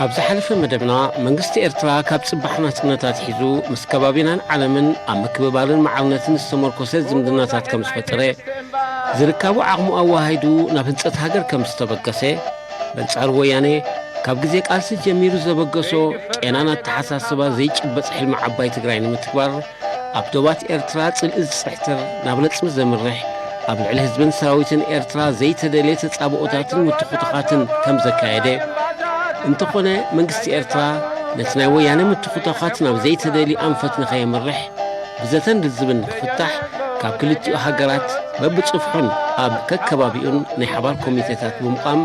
ኣብ ዝሓለፈ መደብና፣ መንግስቲ ኤርትራ ካብ ጽባሕ ናጽነት ኣትሒዙ ምስ ከባቢናን ዓለምን ኣብ ምክብባርን ማዕርነትን ዝተመርኮሰ ዝምድናታት ከም ዝፈጠረ፣ ዝርካቡ ዓቕሙ ኣወሃሂዱ ናብ ህንጸት ሃገር ከም ዝተበገሰ፣ በንጻሩ ወያነ ካብ ግዜ ቃልሲ ጀሚሩ ዘበገሶ ቄናን ኣተሓሳስባ ዘይጭበጥ ሕልሚ ዓባይ ትግራይ ንምትግባር፣ ኣብ ዶባት ኤርትራ ጽልኢ ዝጽሕትር፣ ናብ ነጽቢ ዘምርሕ፣ ኣብ ልዕሊ ህዝብን ሰራዊትን ኤርትራ ዘይተደልየ ተጻብኦታትን ምትኹትኻትን ከም ዘካየደ፣ እንተኾነ መንግስቲ ኤርትራ ነቲ ናይ ወያነ ምትኹታኻት ናብ ዘይተደልየ ኣንፈት ንኸየምርሕ፣ ብዘተን ልዝብን ንኽፍታሕ፣ ካብ ክልቲኡ ሃገራት በብጽፍሑን ኣብ ከከባቢኡን ናይ ሓባር ኮሚቴታት ብምቋም፣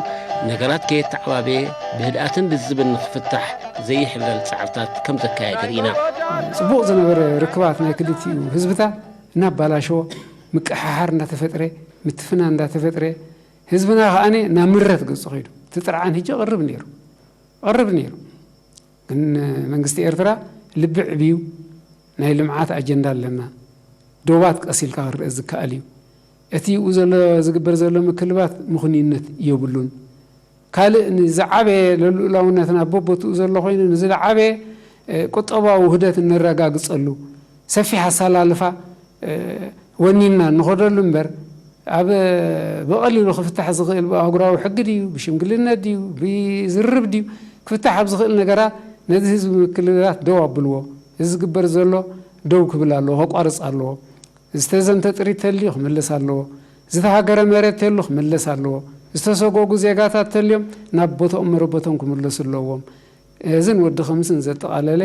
ነገራት ከየተዓባበየ ብህድኣትን ልዝብን ንኽፍታሕ ዘይሕለል ጻዕርታት ከም ዘካየደ ርኢና። ጽቡቕ ዝነበረ ርክባት ናይ ክልቲኡ ህዝብታት እናባላሸወ፣ ምቅሕሓር እንዳተፈጥረ፣ ምትፍናን እንዳተፈጥረ፣ ህዝብና ከኣነ ናብ ምረት ገጹ ኸይዱ። እቲ ጥርዓን ሕጂ ቀርብ ነይሩ። ቀርብ ነይሩ። ግን መንግስቲ ኤርትራ ልቢ ዕብዩ፣ ናይ ልምዓት ኣጀንዳ ኣለና፣ ዶባት ቀስ ኢልካ ክረአ ዝከኣል እዩ። እቲ ይኡ ዘሎ፣ ዝግበር ዘሎ ምክልባት ምኽንዩነት የብሉን። ካልእ ንዝዓበየ ልኡላውነትና በቦትኡ ዘሎ ኮይኑ፣ ንዝዓበየ፣ እ፣ ቁጠባዊ ውህደት እነረጋግጸሉ ሰፊሕ ኣሰላልፋ፣ እ፣ ወኒንና እንኸደሉ እምበር፣ ኣብ ብቐሊሉ ክፍታሕ ዝኽእል ብኣህጉራዊ ሕጊ ድዩ፣ ብሽምግልነት ድዩ፣ ብዝርርብ ድዩ ክፍታሕ ኣብ ዝኽእል ነገራት ነዚ ህዝቢ ምክልላት ደው ኣብልዎ። እዚ ዝግበር ዘሎ ደው ክብል ኣለዎ፣ ከቋርጽ ኣለዎ። ዝተዘምተ ጥሪት ተልዩ ክምለስ ኣለዎ። ዝተሃገረ መሬት ተሉ ክምለስ ኣለዎ። ዝተሰጎጉ ዜጋታት ተልዮም ናብ ቦታኦም መረበቶም ክምለሱ ኣለዎም። እዝን ወዲ ኸምስን ዘጠቓለለ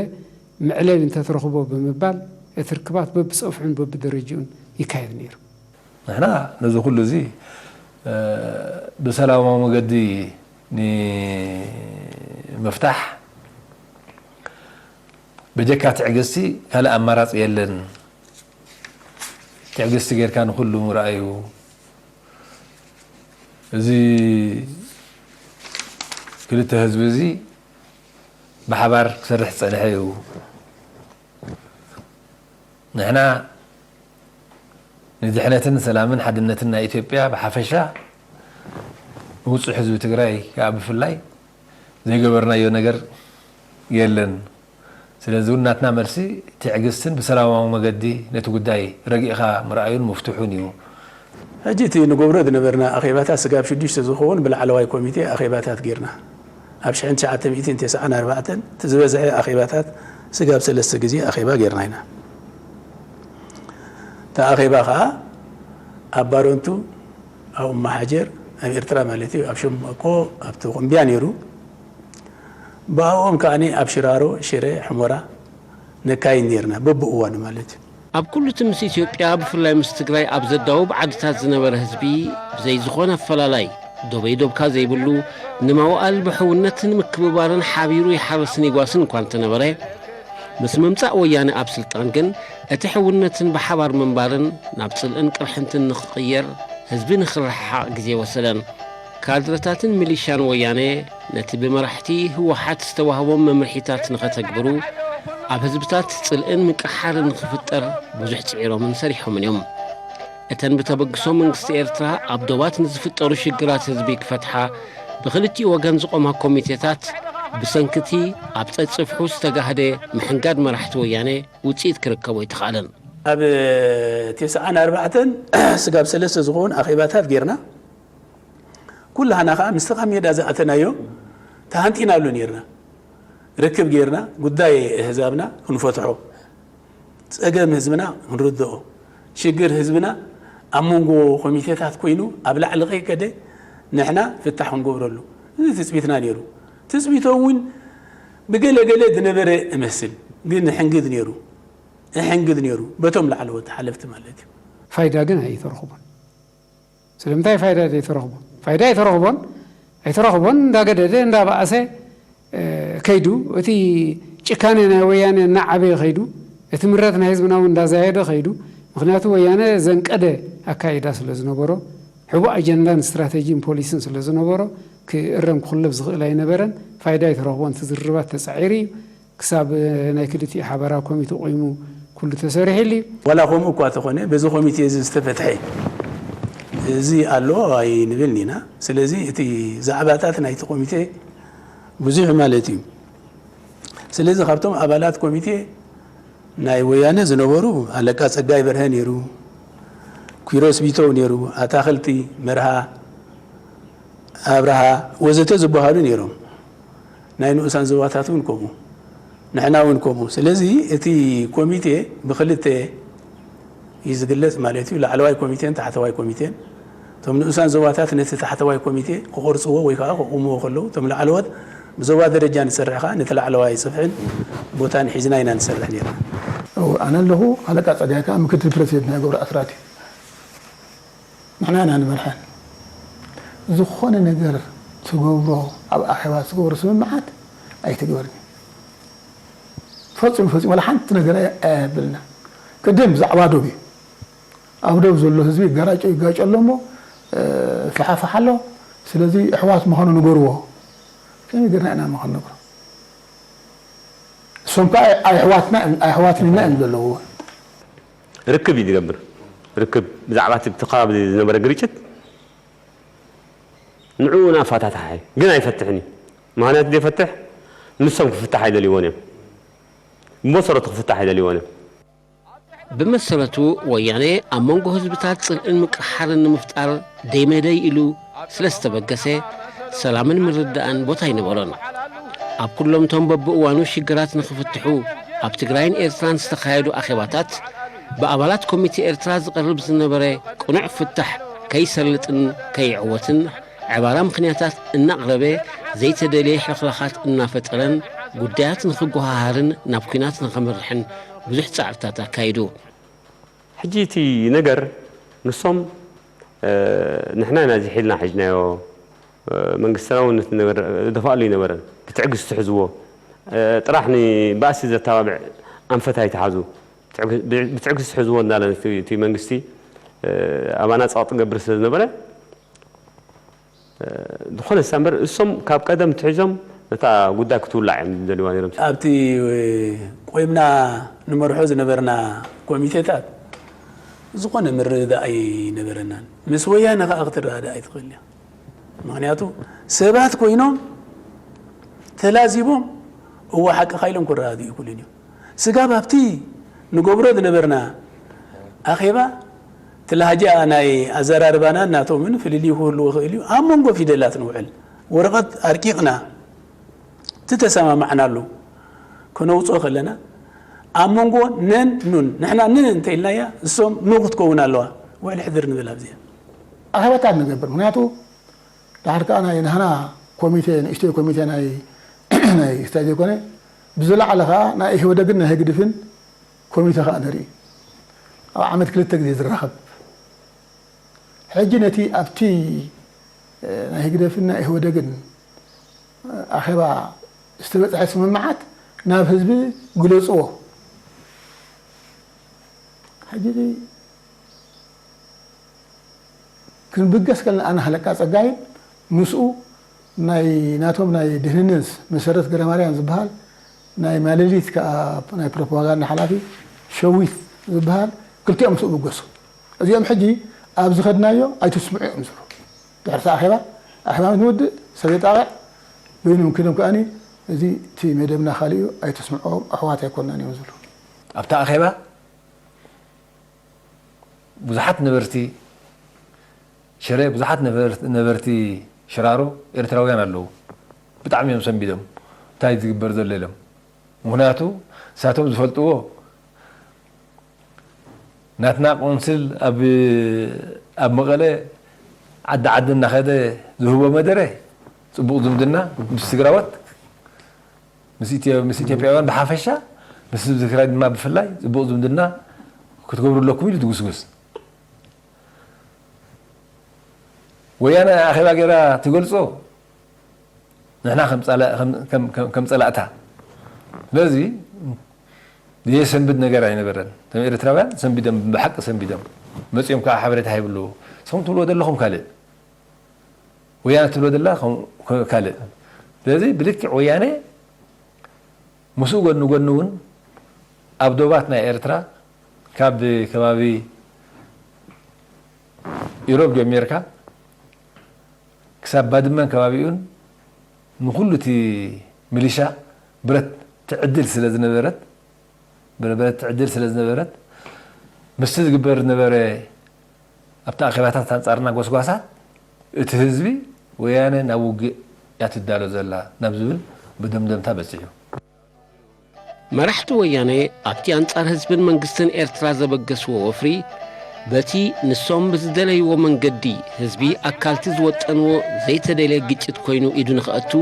መዕለቢ እንተትረኽቦ ብምባል እቲ ርክባት በብጸፍሑን በብደረጅኡን ይካየድ ነይሩ። ንሕና ነዚ ኩሉ እዚ፣ እ፣ ብሰላማዊ መገዲ ንምፍታሕ በጀካ ትዕግስቲ ካልእ ኣማራጺ የለን። ትዕግስቲ ጌርካ ንኹሉ ምርኣዩ። እዚ ክልተ ህዝቢ እዚ ብሓባር ክሰርሕ ዝጸንሐ እዩ። ንሕና ንድሕነትን ሰላምን ሓድነትን ናይ ኢትዮጵያ ብሓፈሻ፣ ንውጹዕ ህዝቢ ትግራይ ከኣ ብፍላይ ዘይገበርናዮ ነገር የለን። ስለዚ እውን ናትና መልሲ ትዕግስትን ብሰላማዊ መገዲ ነቲ ጉዳይ ረጊእኻ ምርኣዩን ምፍትሑን እዩ። ሕጂ እቲ ንገብሮ ዝነበርና ኣኼባታት ስጋብ ሽዱሽተ ዝኸውን ብላዕለዋይ ኮሚቴ ኣኼባታት ጌርና። ኣብ ሽሕን ትሽዓተ ሚእትን ተስዓን ኣርባዕተን እቲ ዝበዝሐ ኣኼባታት ስጋብ ሰለስተ ግዜ ኣኼባ ጌርና ኢና። እቲ ኣኼባ ኸዓ ኣብ ባረንቱ፣ ኣብ ኡማሓጀር፣ ኣብ ኤርትራ ማለት እዩ፣ ኣብ ሸምበቆ፣ ኣብቲ ቁምብያ ነይሩ። ብኣኦም ከዓኒ ኣብ ሽራሮ፣ ሽረ፣ ሕሞራ ነካይድ ነይርና በብእዋኑ ማለት እዩ። ኣብ ኩሉ እቲ ምስ ኢትዮጵያ ብፍላይ ምስ ትግራይ ኣብ ዘዳውብ ዓድታት ዝነበረ ህዝቢ ብዘይ ዝኾነ ኣፈላላይ ዶበይ ዶብካ ዘይብሉ ንመዋእል ብሕውነትን ምክብባርን ሓቢሩ ይሓርስን ይጓስን እኳ እንተነበረ፣ ምስ ምምጻእ ወያነ ኣብ ስልጣን ግን እቲ ሕውነትን ብሓባር ምንባርን ናብ ጽልእን ቅርሕንትን ንኽቕየር ህዝቢ ንኽረሓሓቕ ግዜ ወሰደን። ካድረታትን ሚሊሻን ወያነ ነቲ ብመራሕቲ ህወሓት ዝተዋህቦም መምርሒታት ንኸተግብሩ ኣብ ህዝብታት ጽልእን ምቅሓርን ንኽፍጠር ብዙሕ ጽዒሮምን ሰሪሖምን እዮም። እተን ብተበግሶ መንግስቲ ኤርትራ ኣብ ዶባት ንዝፍጠሩ ሽግራት ህዝቢ ክፈትሓ ብኽልቲኡ ወገን ዝቖማ ኮሚቴታት ብሰንክቲ ኣብ ጸጽፍሑ ዝተጋህደ ምሕንጋድ መራሕቲ ወያነ ውጽኢት ክርከቦ ኣይተኻእለን። ኣብ ተስዓን ኣርባዕተን ስጋብ ሰለስተ ዝኸውን ኣኼባታት ጌርና። ኩላህና ኸዓ ምስቲ ካብ ሜዳ ዝኣተናዮ ተሃንጢናሉ ኔርና። ርክብ ጌርና ጉዳይ ኣህዛብና ክንፈትሖ። ጸገም ህዝብና ክንርድኦ፣ ሽግር ህዝብና ኣብ መንጎ ኮሚቴታት ኮይኑ ኣብ ላዕሊ ከይከደ ንሕና ፍታሕ ክንገብረሉ፣ እዚ ትጽቢትና ነይሩ። ትጽቢቶም እውን ብገለ ገለ ዝነበረ እመስል፣ ግን ሕንግድ ነይሩ፣ ሕንግድ ነይሩ፣ በቶም ላዕለዎት ሓለፍቲ ማለት እዩ። ፋይዳ ግን ኣይተረኽቦን። ስለምንታይ ፋይዳ ዘይተረኽቦ? ፋይዳ ኣይተረኽቦን። ኣይተረኽቦን፣ እንዳገደደ እንዳበኣሰ ከይዱ፣ እቲ ጭካነ ናይ ወያነ እናዓበየ ከይዱ፣ እቲ ምረት ናይ ህዝብና እውን እንዳዛየደ ከይዱ። ምኽንያቱ ወያነ ዘንቀደ ኣካይዳ ስለ ዝነበሮ፣ ሕቡእ ኣጀንዳን ስትራተጂን ፖሊስን ስለ ዝነበሮ፣ ክእረም ክኹለፍ ዝኽእል ኣይነበረን። ፋይዳ ኣይተረኽቦን። እቲ ዝርርባት ተጻዒሩ እዩ። ክሳብ ናይ ክልቲኡ ሓበራዊ ኮሚቴ ቆይሙ ኩሉ ተሰሪሕሉ እዩ። ዋላ ከምኡ እኳ ተኾነ፣ በዚ ኮሚቴ እዚ ዝተፈትሐ እዚ ኣሎ ኣይንብልን ኢና። ስለዚ እቲ ዛዕባታት ናይቲ ኮሚቴ ብዙሕ ማለት እዩ። ስለዚ ካብቶም ኣባላት ኮሚቴ ናይ ወያነ ዝነበሩ ኣለቃ ጸጋይ በርሀ ነይሩ፣ ኪሮስ ቢተው ነይሩ፣ ኣታኽልቲ መርሃ፣ ኣብርሃ ወዘተ ዝበሃሉ ነይሮም። ናይ ንኡሳን ዞባታት እውን ከምኡ፣ ንሕና እውን ከምኡ። ስለዚ እቲ ኮሚቴ ብክልተ እዩ ዝግለጽ ማለት እዩ፣ ላዕለዋይ ኮሚቴን ታሕተዋይ ኮሚቴን። እቶም ንኡሳን ዞባታት ነቲ ታሕተዋይ ኮሚቴ ክቆርጽዎ ወይ ከዓ ክቑምዎ ከለዉ፣ እቶም ላዕለዎት ብዞባ ደረጃ ንሰርሕ ከዓ ነቲ ላዕለዋይ ጽፍሕን ቦታን ሒዝና ኢና ንሰርሕ ነይርና። እው፣ ኣነ ኣለኹ፣ ኣለቃ ጸጋይ ከዓ ምክትል ፕረሲደንት ናይ ገብረ ኣስራት እዩ። ንሕና ኢና ንመርሐን። ዝኾነ ነገር ትገብሮ፣ ኣብ ኣኼባ ትገብሮ ስምምዓት ኣይትግበርን እዩ። ፈጺሙ፣ ፈጺሙ፣ ዋላ ሓንቲ ነገር ኣይ-፣ ኣየብልና። ቅድም ብዛዕባ ዶብ እዩ። ኣብ ዶብ ዘሎ ህዝቢ ይጋራጮ፣ ይጋጮ ኣሎ እሞ፣ እ፣ ፍሓፍሓ ኣሎ። ስለዚ ኣሕዋት ምዃኑ ንገርዎ። ከመይ ጌርና ኢና ምዃኑ ንነግሮ? እሶም ከኣ ኣይ-፣ ኣሕዋትና እዮም፣ ኣሕዋትና እዮም ዘለዉ። ርክብ እዩ ዝገብር። ርክብ ብዛዕባ እቲ፣ እቲ ከባቢ ዝነበረ ግርጭት ንዕኡ ናፋታታሐ ግን ኣይፈትሕን እዩ። ምኽንያቱ ዘይፈትሕ ንሶም ክፍታሕ ኣይደልይዎን እዮም። ብመሰረቱ ክፍታሕ ኣይደልይዎን እዮም። ብመሰረቱ ወያነ ኣብ መንጎ ህዝብታት ጽልእን ምቅርሓርን ንምፍጣር ደይመደይ ኢሉ ስለ ዝተበገሰ ሰላምን ምርድዳእን ቦታ ኣይነበሮን። ኣብ ኩሎም እቶም በብእዋኑ ሽግራት ንኽፍትሑ ኣብ ትግራይን ኤርትራን ዝተኻየዱ ኣኼባታት ብኣባላት ኮሚቴ ኤርትራ ዝቐርብ ዝነበረ ቅኑዕ ፍታሕ ከይሰልጥን ከይዕወትን ዕባራ ምኽንያታት እናቕረበ ዘይተደልየ ሕልኽላኻት እናፈጠረን ጉዳያት ንኽጓሃሃርን ናብ ኲናት ንኸምርሕን ብዙሕ ጻዕርታት ኣካይዱ። ሕጂ እቲ ነገር ንሶም፣ እ፣ ንሕና ኢና እዚ ሒልና ሒዝናዮ፣ እ፣ መንግስትና እውን ነቲ ነገር ደፋእሉ ኣይነበረን። ብትዕግስቲ ሕዝዎ፣ እ፣ ጥራሕ ንባእሲ ዘተባብዕ ኣንፈት ኣይትሓዙ። ብትዕግ-፣ ብትዕግስቲ ሕዝዎ እናለ እቲ፣ እቲ መንግስቲ፣ እ፣ ኣባና ጸቕጢ ገብር ስለ ዝነበረ፣ ዝኾነ እሳ እምበር እሶም ካብ ቀደም ትሒዞም ነታ ጉዳይ ክትውላዕ እዮም ዝደልይዋ ነይሮም። ኣብቲ ቆይምና ንመርሖ ዝነበርና ኮሚቴታት ዝኾነ ምርድዳእ ኣይነበረናን። ምስ ወያነ ከኣ ክትረዳዳእ ኣይትኽእልን እያ። ምኽንያቱ ሰባት ኮይኖም ተላዚቦም እወ ሓቅኻ ኢሎም ክረዳድኡ ይኽእሉን እዮም። ስጋብ ኣብቲ ንገብሮ ዝነበርና ኣኼባ፣ እቲ ላህጃ ናይ ኣዘራርባናን ናቶምን ፍልልይ ክህልዎ ይኽእል እዩ። ኣብ መንጎ ፊደላት ንውዕል፣ ወረቐት ኣርቂቕና፣ እቲ ተሰማማዕናሉ ከነውፅኦ ከለና፣ ኣብ መንጎ ነን ኑን፣ ንሕና ን እንተ ኢልናያ፣ እሶም ኑ ክትከውን ኣለዋ። ውዕል ሕድር ንብል ኣብዚኣ። ኣኼባታት ንገብር። ምኽንያቱ፣ ድሓር ከኣ ናይ ናህና ኮሚቴ፣ ንእሽተይ ኮሚቴ ናይ፣ ናይ ስታይ ዘይኮነ፣ ብዝለዓለ ከኣ ናይ ኢህወደግን ናይ ህግድፍን ኮሚቴ ከኣ ንርኢ። ኣብ ዓመት ክልተ ግዜ ዝራኸብ። ሕጂ ነቲ ኣብቲ፣ እ፣ ናይ ህግደፍን ናይ ኢህወደግን፣ እ፣ ኣኼባ ዝተበጽሐ ስምምዓት ናብ ህዝቢ ግለጽዎ። ሕጂ ክንብገስ ከለና ኣነ ሃለቃ ጸጋይን ምስኡ ናይ ናቶም ናይ ድህንነት መሰረት ገረማርያም ዝበሃል ናይ ማለሊት ከኣ ናይ ፕሮፓጋንዳ ሓላፊ ሸዊት ዝበሃል ክልቲኦም ምስኡ ብገሱ። እዚኦም ሕጂ ኣብ ዝኸድናዮ ኣይትስምዑ እዮም ዝብሉ። ድሕሪ እቲ ኣኼባ፣ ኣኼባ ንውድእ ሰብ የጣቕዕ፣ በይኖም ክኢሎም ከኣኒ እዚ እቲ መደብና ካልእ እዩ ኣይትስምዕዎም ኣሕዋት ኣይኮንናን እዮም ዝብሉ። ኣብታ ኣኼባ ብዙሓት ነበርቲ ሽረ፣ ብዙሓት ነበርት-፣ ነበርቲ ሽራሮ ኤርትራውያን ኣለዉ። ብጣዕሚ እዮም ሰንቢዶም እንታይ ዝግበር ዘሎ ኢሎም። ምኽንያቱ ንሳቶም ዝፈልጥዎ ናትና ቆንስል ኣብ ኣብ መቐለ ዓዲ ዓዲ እናኸደ ዝህቦ መደረ፣ ጽቡቕ ዝምድና ምስ ትግራዎት፣ ምስ ኢትዮ ምስ ኢትዮጵያውያን ብሓፈሻ፣ ምስ ህዝቢ ትግራይ ድማ ብፍላይ ጽቡቕ ዝምድና ክትገብሩ ኣለኩም ኢሉ ትጉስጉስ። ወያነ ኣኼባ ገይራ ትገልጾ ንሕና ከም ጸላ- ከም- ከም- ከም- ከም ጸላእታ። ስለዚ ዘየሰንብድ ነገር ኣይነበረን። እቶም ኤርትራውያን ሰንቢዶም፣ ብሓቂ ሰንቢዶም መጺኦም ከዓ ሓበሬታ ሂብሉ። ንስኹም ትብልዎ ዘለኹም ካልእ፣ ወያነ ትብሎ ዘላ ከም- ከ- ካልእ። ስለዚ ብልክዕ ወያነ ምስኡ ጎኒ ጎኒ እውን ኣብ ዶባት ናይ ኤርትራ ካብ ከባቢ ኢሮብ ጀሚርካ ክሳብ ባድመን ከባቢኡን ንኹሉ እቲ ሚሊሻ ብረት ትዕድል ስለ ዝነበረት፣ ብረት ትዕድል ስለ ዝነበረት፣ ምስቲ ዝግበር ዝነበረ ኣብቲ ኣኼባታት ኣንጻርና ጎስጓሳት፣ እቲ ህዝቢ ወያነ ናብ ውግእ እያ ትዳሎ ዘላ ናብ ዝብል መደምደምታ በጺሑ። መራሕቲ ወያነ ኣብቲ ኣንጻር ህዝብን መንግስትን ኤርትራ ዘበገስዎ ወፍሪ፣ በቲ ንሶም ብዝደለይዎ መንገዲ ህዝቢ ኣካልቲ ዝወጠንዎ ዘይተደልየ ግጭት ኮይኑ ኢዱ ንኽኣቱ፣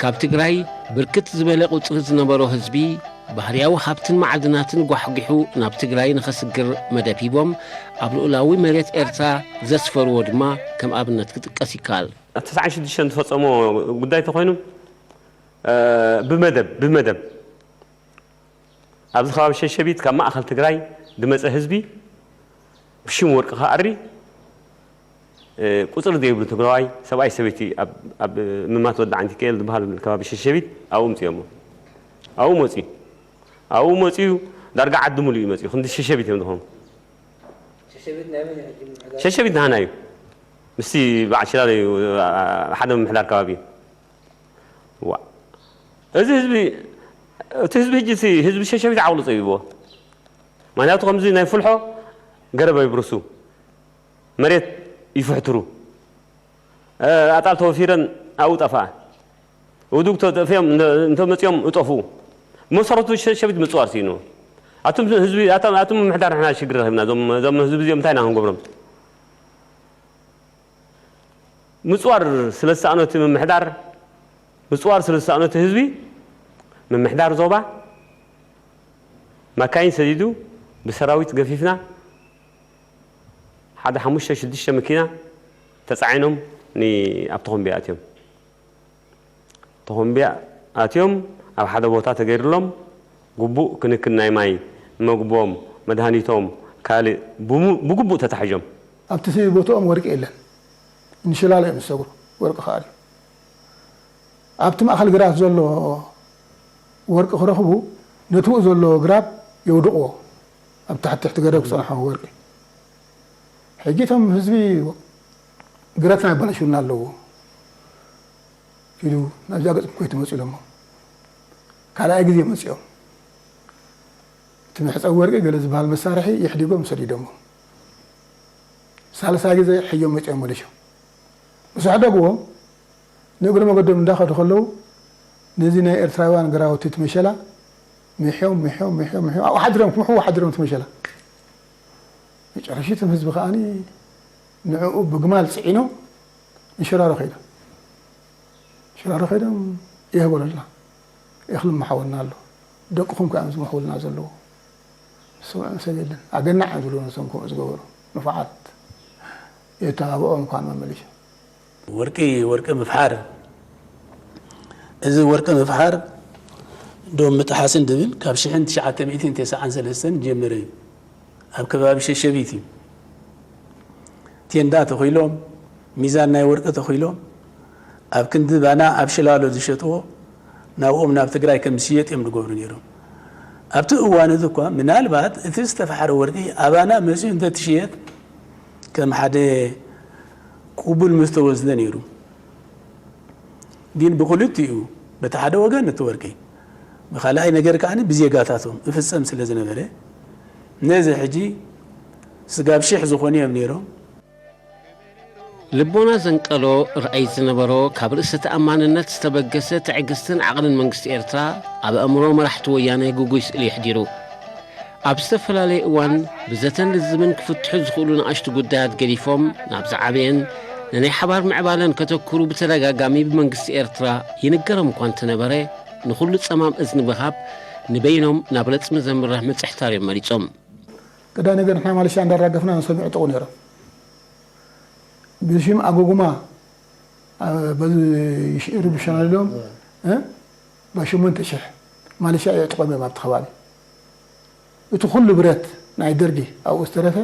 ካብ ትግራይ ብርክት ዝበለ ቁጽሪ ዝነበሮ ህዝቢ፣ ባህርያዊ ሃብትን መዓድናትን ጓሕጒሑ ናብ ትግራይ ንኸስግር መደብ ሂቦም፣ ኣብ ልኡላዊ መሬት ኤርትራ ዘስፈርዎ ድማ ከም ኣብነት ክጥቀስ ይከኣል። ተስዓን ሽዱሽተን ዝፈጸሞ ጉዳይ ተኾይኑ፣ ብመደብ ብመደብ ኣብዚ ከባቢ ሸሸቢት ካብ ማእኸል ትግራይ ዝመፀ ህዝቢ ብሽም ወርቂ ክኣሪ፣ ቁፅሪ ዘይብሉ ትግራዋይ ሰብኣይ ሰበይቲ ኣብ ምማት ወዲ ዓንቲቀኤል ዝበሃል ከባቢ ሸሸቢት ኣብኡ ምፅኦሞ። ኣብኡ መፅዩ ኣብኡ መፅዩ ዳርጋ ዓዲ ሙሉእ እዩ መፅዩ። ክንዲ ሸሸቢት እዮም ዝኾኑ። ሸሸቢት ናሃና እዩ። ምስቲ በዓል ሽላሎ እዩ ሓደ ምምሕዳር ከባቢ እዩ። ዋ እዚ ህዝቢ እቲ ህዝቢ ሕጂ እቲ ህዝቢ ሸሸቢት ዓቕሉ ፀቢብዎ። ምክንያቱ ከምዚ ናይ ፍልሖ ገረብ ኣይብርሱ፣ መሬት ይፍሕትሩ፣ ኣጣል ተወፊረን ኣብኡ ጠፍኣ። ውዱግ ተጠፊኦም እንተ መፂኦም እጠፍኡ። ብመሰረቱ ሸሸቢት ምፅዋር ስኢኑ። ኣቱም ህዝቢ ኣቱም ምምሕዳር ንሕና ሽግር ረኺብና እዞም ህዝቢ እዚኦም እንታይ ኢና ክንገብሮም? ምፅዋር ስለ ዝሰኣኖ እቲ ምምሕዳር ምፅዋር ስለ ዝሰኣኖ እቲ ህዝቢ ምምሕዳር ዞባ ማካይን ሰዲዱ ብሰራዊት ገፊፍና ሓደ ሓሙሽተ ሽዱሽተ መኪና ተፃዒኖም ኣብ ተኾምቢያ ኣትዮም። ተኾምቢያ ኣትዮም ኣብ ሓደ ቦታ ተገይርሎም ግቡእ ክንክን ናይ ማይ፣ መግቦም፣ መድሃኒቶም፣ ካልእ ብግቡእ ተታሒዞም። ኣብቲ ቦትኦም ወርቂ የለን። እንሽላሎ እዮም ዝሰግሩ። ወርቂ ከኣ ኣብቲ ማእኸል ግራት ዘሎ ወርቂ ክረኽቡ ነቲ ብኡ ዘሎ ግራብ የውድቕዎ። ኣብ ታሕቲ ትሕቲ ገደብ ክፀንሖ ወርቂ። ሕጂ እቶም ህዝቢ ግረትና የባላሽውና ኣለዎ ኢሉ ናብዚኣ ገፅኩም ከይትመፁ ኢሎሞ ካልኣይ ግዜ መፂኦም። እቲ መሕፀቢ ወርቂ ገለ ዝበሃል መሳርሒ የሕዲጎም ሰዲዶሞ። ሳልሳይ ግዜ ሕዮም መፂኦም መሊሾም። ምስ ኣሕደግዎም ንእግሪ መገዶም እንዳኸዱ ከለዉ ነዚ ናይ ኤርትራውያን ግራውቲ እቲ መሸላ ምሕዮም ምሕዮም ምሕዮም ምሕዮም ኣብኡ ሓዲሮም ክምሕዎ ሓዲሮም እቲ መሸላ። መጨረሽቶም ህዝቢ ከኣ ንዕኡ ብግማል ፅዒኖም ንሽራሮ ከይዶም። ሽራሮ ከይዶም የህበሉልና። እኽሊ ምሓወልና ኣሎ። ደቅኹም ከኣ እዮም ዝምሕውልና ዘለዉ። ዝሰምዖም ሰብ የለን። ኣገናዕ እዮም ዝብሉ ነዞም ከምኡ ዝገበሩ ንፉዓት። የተባብዖም እኳ ንመመሊሾም። ወርቂ ወርቂ ምፍሓር እዚ ወርቂ ምፍሓር ዶም ምጥሓስን ድብል ካብ ሽሕን ትሽዓተ ሚእትን ተስዓን ሰለስተን ጀሚሩ እዩ። ኣብ ከባቢ ሸሸቢት እዩ። ቴንዳ ተኺሎም፣ ሚዛን ናይ ወርቂ ተኺሎም፣ ኣብ ክንዲ ባና ኣብ ሽላሎ ዝሸጥዎ ናብኦም ናብ ትግራይ ከም ዝሽየጥ እዮም ዝገብሩ ነይሮም። ኣብቲ እዋን እዚ እኳ ምናልባት እቲ ዝተፈሓረ ወርቂ ኣባና መፂኡ እንተትሽየጥ ከም ሓደ ቅቡል ምስተወስደ ነይሩ። ግን ብክልቲኡ በቲ ሓደ ወገን እቲ ወርቂ ብኻልኣይ ነገር ከዓ ብዜጋታቶም እፍፀም ስለ ዝነበረ ነዚ ሕጂ ስጋብ ሽሕ ዝኾኑ እዮም ነይሮም። ልቦና ዘንቀሎ ርኣይ ዝነበሮ ካብ ርእሰ ተኣማንነት ዝተበገሰ ትዕግስትን ዓቕልን መንግስቲ ኤርትራ ኣብ ኣእምሮ መራሕቲ ወያነ ግጉይ ስእሊ የሕዲሩ። ኣብ ዝተፈላለየ እዋን ብዘተን ልዝብን ክፍትሑ ዝኽእሉ ንኣሽቱ ጉዳያት ገዲፎም ናብ ዝዓበየን ንናይ ሓባር ምዕባለን ከተኩሩ ብተደጋጋሚ ብመንግስቲ ኤርትራ ይንገሮም እኳ እንተነበረ፣ ንኹሉ ጸማም እዝኒ ምሃብ ንበይኖም ናብ ረጽሚ ዘምርሕ ምጽሕታር እዮም መሪጾም። ቀዳይ ነገር ንሕና ማለሽያ እንዳራገፍና ንሶም ይዕጥቑ ነይሮም። ብሽም ኣጎጉማ በዚ ይሽርብሸና ኢሎም ብሽሞንተ ሽሕ ማለሽያ የዕጥቖም እዮም ኣብቲ ከባቢ። እቲ ኩሉ ብረት ናይ ደርጊ ኣብኡ ዝተረፈ